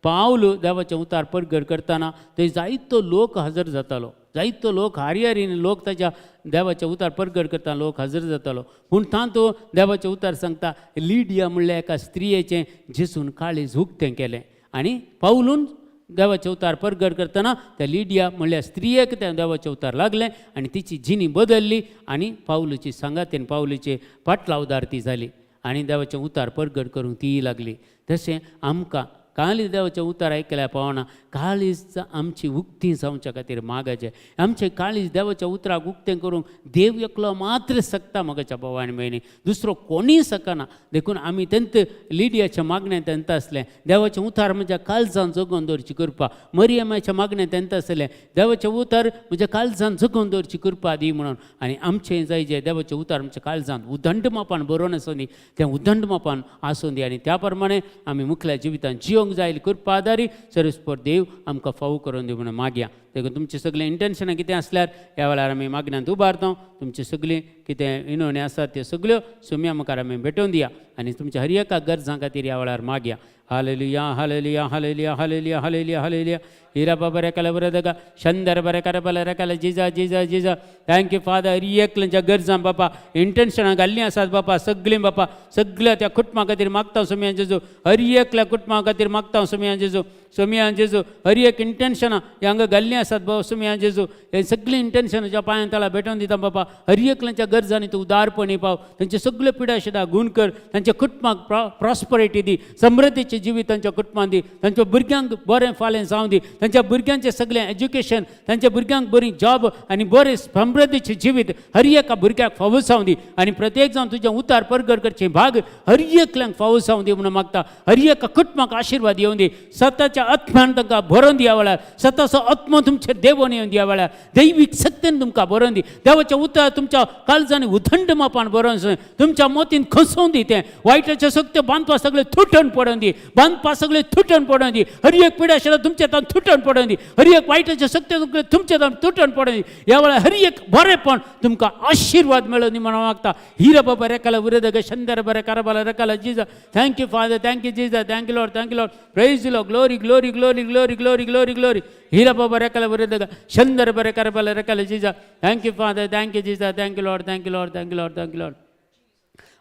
S2: पावल देवाचें उतार परगट करतना थंय जायतो लोक हजर जातालो, जायतो लोक हारी लोक ताच्या देवाचें उतार परगट करतना लोक हजर जातालो. पूण तातूंत देवाचें उतार सांगता लिडिया म्हणल्यार एका स्त्रियेचें जेसून काळीज उक्तें केलें आनी पावलून देवाचें उतार परगट करतना त्या लिडिया म्हणल्यार स्त्रियेक त्या देवाचें उतार लागलें आनी तिची जिणी बदल्ली आनी पावलूची सांगातीन पावलूचे पाटलावदार ती जाली आनी देवाचें उतार परगट करूंक तीय लागली. तशें आमकां काळीज देवाचें उतार आयकल्यार पावना, काळीज आमची उक्ती जावच्या खातीर मागाचें, आमचें काळीज देवाच्या उतराक उक्तें करूंक देव एकलो मात्र शकता म्हज्या भाव आनी भयणी, दुसरो कोणीय शकना. देखून आमी तेंत लिडियाच्या मागणें तेंत आसलें देवाचें उतार म्हज्या काळजान जगोवन दवरची कृपा, मरियमाच्या मागणें तेंत आसलें देवाचें उतार म्हज्या काळजान जगोवन दवरची कृपा दी म्हणून. आनी आमचें जाय जें देवाचें उतार आमच्या काळजान उदंड मापान बरोवन आसूं दी, तें उदंड मापान आसूं दी आनी त्या प्रमाणे आमी मुखल्या जिवितान जियोंक जाय कृपा आदारी सरस्पर देव आमकां फावो करून दी म्हणून मागया. देखून तुमचें सगळें इंटेन्शनां कितें आसल्यार ह्या वेळार आमी मागण्यांत उबारता. तुमचें सगळीं कितें विनवणी आसात त्यो सगळ्यो सुम्या मुखार आमी भेटोवन दिया आनी तुमच्या हर एका गरजां खातीर ह्या वेळार मागया. Hallelujah hallelujah hallelujah hallelujah hallelujah hallelujah. हिरा बाबा रेकाला बरं दगा शंदर बरें करा बला रेकाला जिजा जिजा जिजा. Thank you father. हर एकल्यांच्या गरजां बापा इंटेन्शनां घाल्लीं आसात बापा, सगळीं बापा सगळ्या त्या कुटुंबा खातीर मागता सोमया जेजू, हर एकल्या कुटुंबा खातीर मागता सोमया जेजू, सोमया जेजू. हर एक इंटेन्शनां ह्या हांगा घाल्लीं आसात बाबा सोमया जेजू, हे सगळीं इंटेन्शनां ज्या पांयां तळा भेटोवन दिता बापा. हर एकल्यांच्या गरजांनी तूं उदारपणी पाव, तांचे सगळे पिडा शिदा गुण कर, तांच्या कुटुंबाक प्रॉस्परिटी दी, समृद्धीचें जिवीत तांच्या कुटुंबान दी, तांच्या भुरग्यांक बरें फालें जावं दी, तांच्या भुरग्यांचें सगळें एज्युकेशन, तांच्या भुरग्यांक बरी जॉब आनी बरें समृद्धीचें जिवीत हर एका भुरग्याक फावो जावं दी आनी प्रत्येक जावन तुजें उतार परगट करचें भाग हर एकल्यांक फावो जावं दी म्हणून मागता. हर एका कुटुंबाक आशिर्वाद येवं दी, सताच्या देवाच्या आत्म्यान तांकां भरोवन दिया वेळार, सताचो आत्मो तुमचेर देवोन येवन दिया वेळार, दैवीक सत्तेन तुमकां भरोवन दी. देवाचें उतर तुमच्या काळजांनी उथंड मापान भरोवन तुमच्या मोतीन खसोवन दी. तें वायटाचे सगळे बांदपा सगळे तुटून पडोवन दी, बांदपा सगळे तुटून पडोवन दी. हर एक पिडा आशिल्ल्या तुमच्या तान तुटून पडोवन दी. हर एक वायटाचे सगळे तुमकां तुमच्या तान तुटून पडोवन दी. ह्या वेळार हर एक बरेपण तुमकां आशिर्वाद मेळोवन दी म्हणून मागता. हिरा बाबा रेकाला उरेदग शंदर बरे कारबाला रेकाला Jesus. Thank you, Father. Thank you, Jesus. Thank you, Lord. Thank you, Lord. Praise Lord. Glory, glory, glory, glory, glory, glory, glory. Hira बाबा रेकाला उरेदग शंदर बरे कारबाला रेकाला Jesus. Thank you, Father. Thank you, Jesus. Thank you, Lord. Thank you, Lord. Thank you, Lord. Thank you, Lord.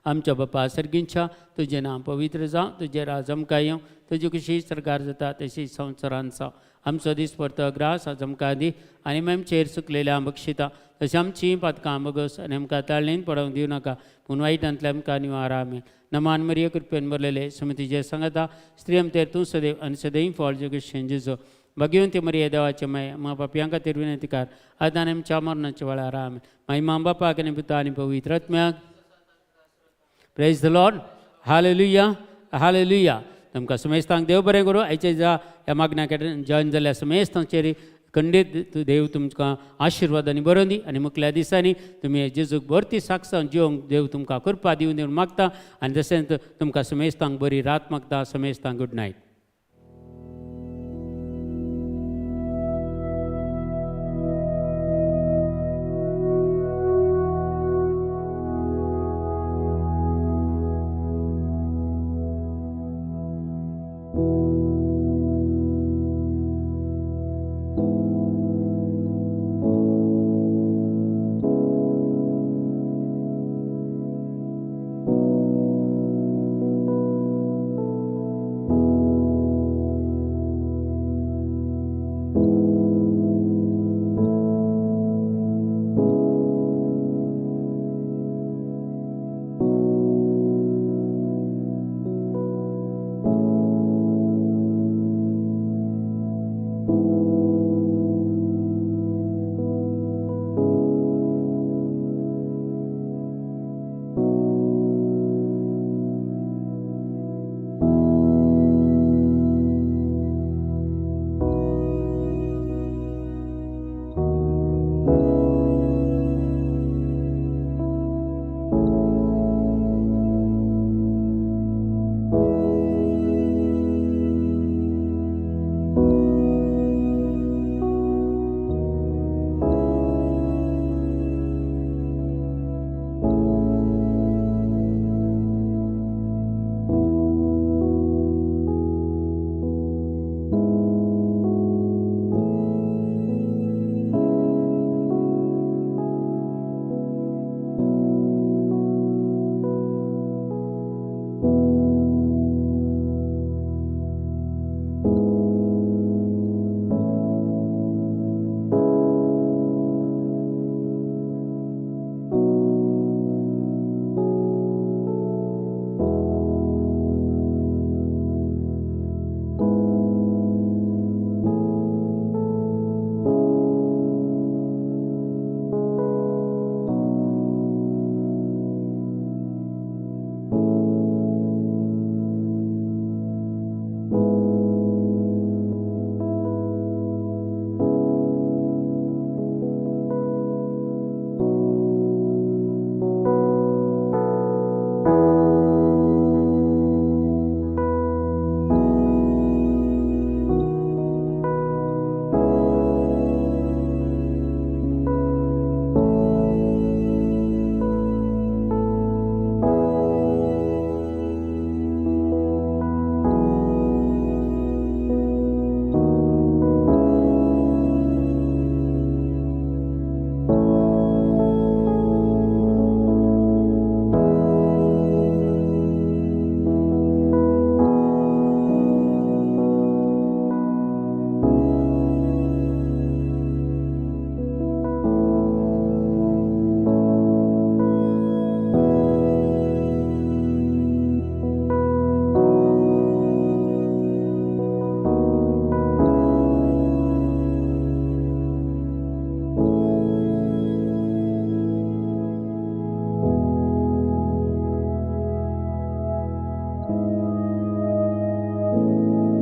S2: आमच्या बापा सर्गींच्या, तुजें नांव पवित्र जावं, तुजें राज आमकां येवं, तुजी खुशी सरकार जाता तशी संवसारांत जावं. आमचो दीस परतो ग्रास आज आमकां दी आनी आमचेर चुकलेल्या बक्षिता तशें आमची पातकां बगस आनी आमकां ताळणीन पडोवंक दिवं नाका, पूण वायटांतल्या आमकां निवार. आमेन. नमान मरिय, कृपेन भरलेले, स्वामी तुजे सांगता. स्त्रियां भितर तूं सदैव आनी सदैव फळ जगेशन जेजो. भाग्यवंती मरिये, देवाचे माय, आमकां पापयां खातीर विनंती कर, आतां आनी आमच्या मरणाच्या वेळार. आमेन. महिमा बापाक आनी पुता आनी पवित्र आत्म्याक. Praise the Lord. Hallelujah, hallelujah. तुमकां समेस्तांक देव बरें करूं. आयच्या ज्या ह्या मागण्या कडेन जॉयन जाल्ल्या समेस्तांचेर खंडीत देव तुमकां आशिर्वाद आनी बरोवन दी आनी मुखल्या दिसांनी तुमी जेजूक बरी साक्षां जिवंक देव तुमकां कृपा दिवन दिवन मागता आनी तशेंच तुमकां समेस्तांक बरी रात मागता. समेस्तांक गुड नायट.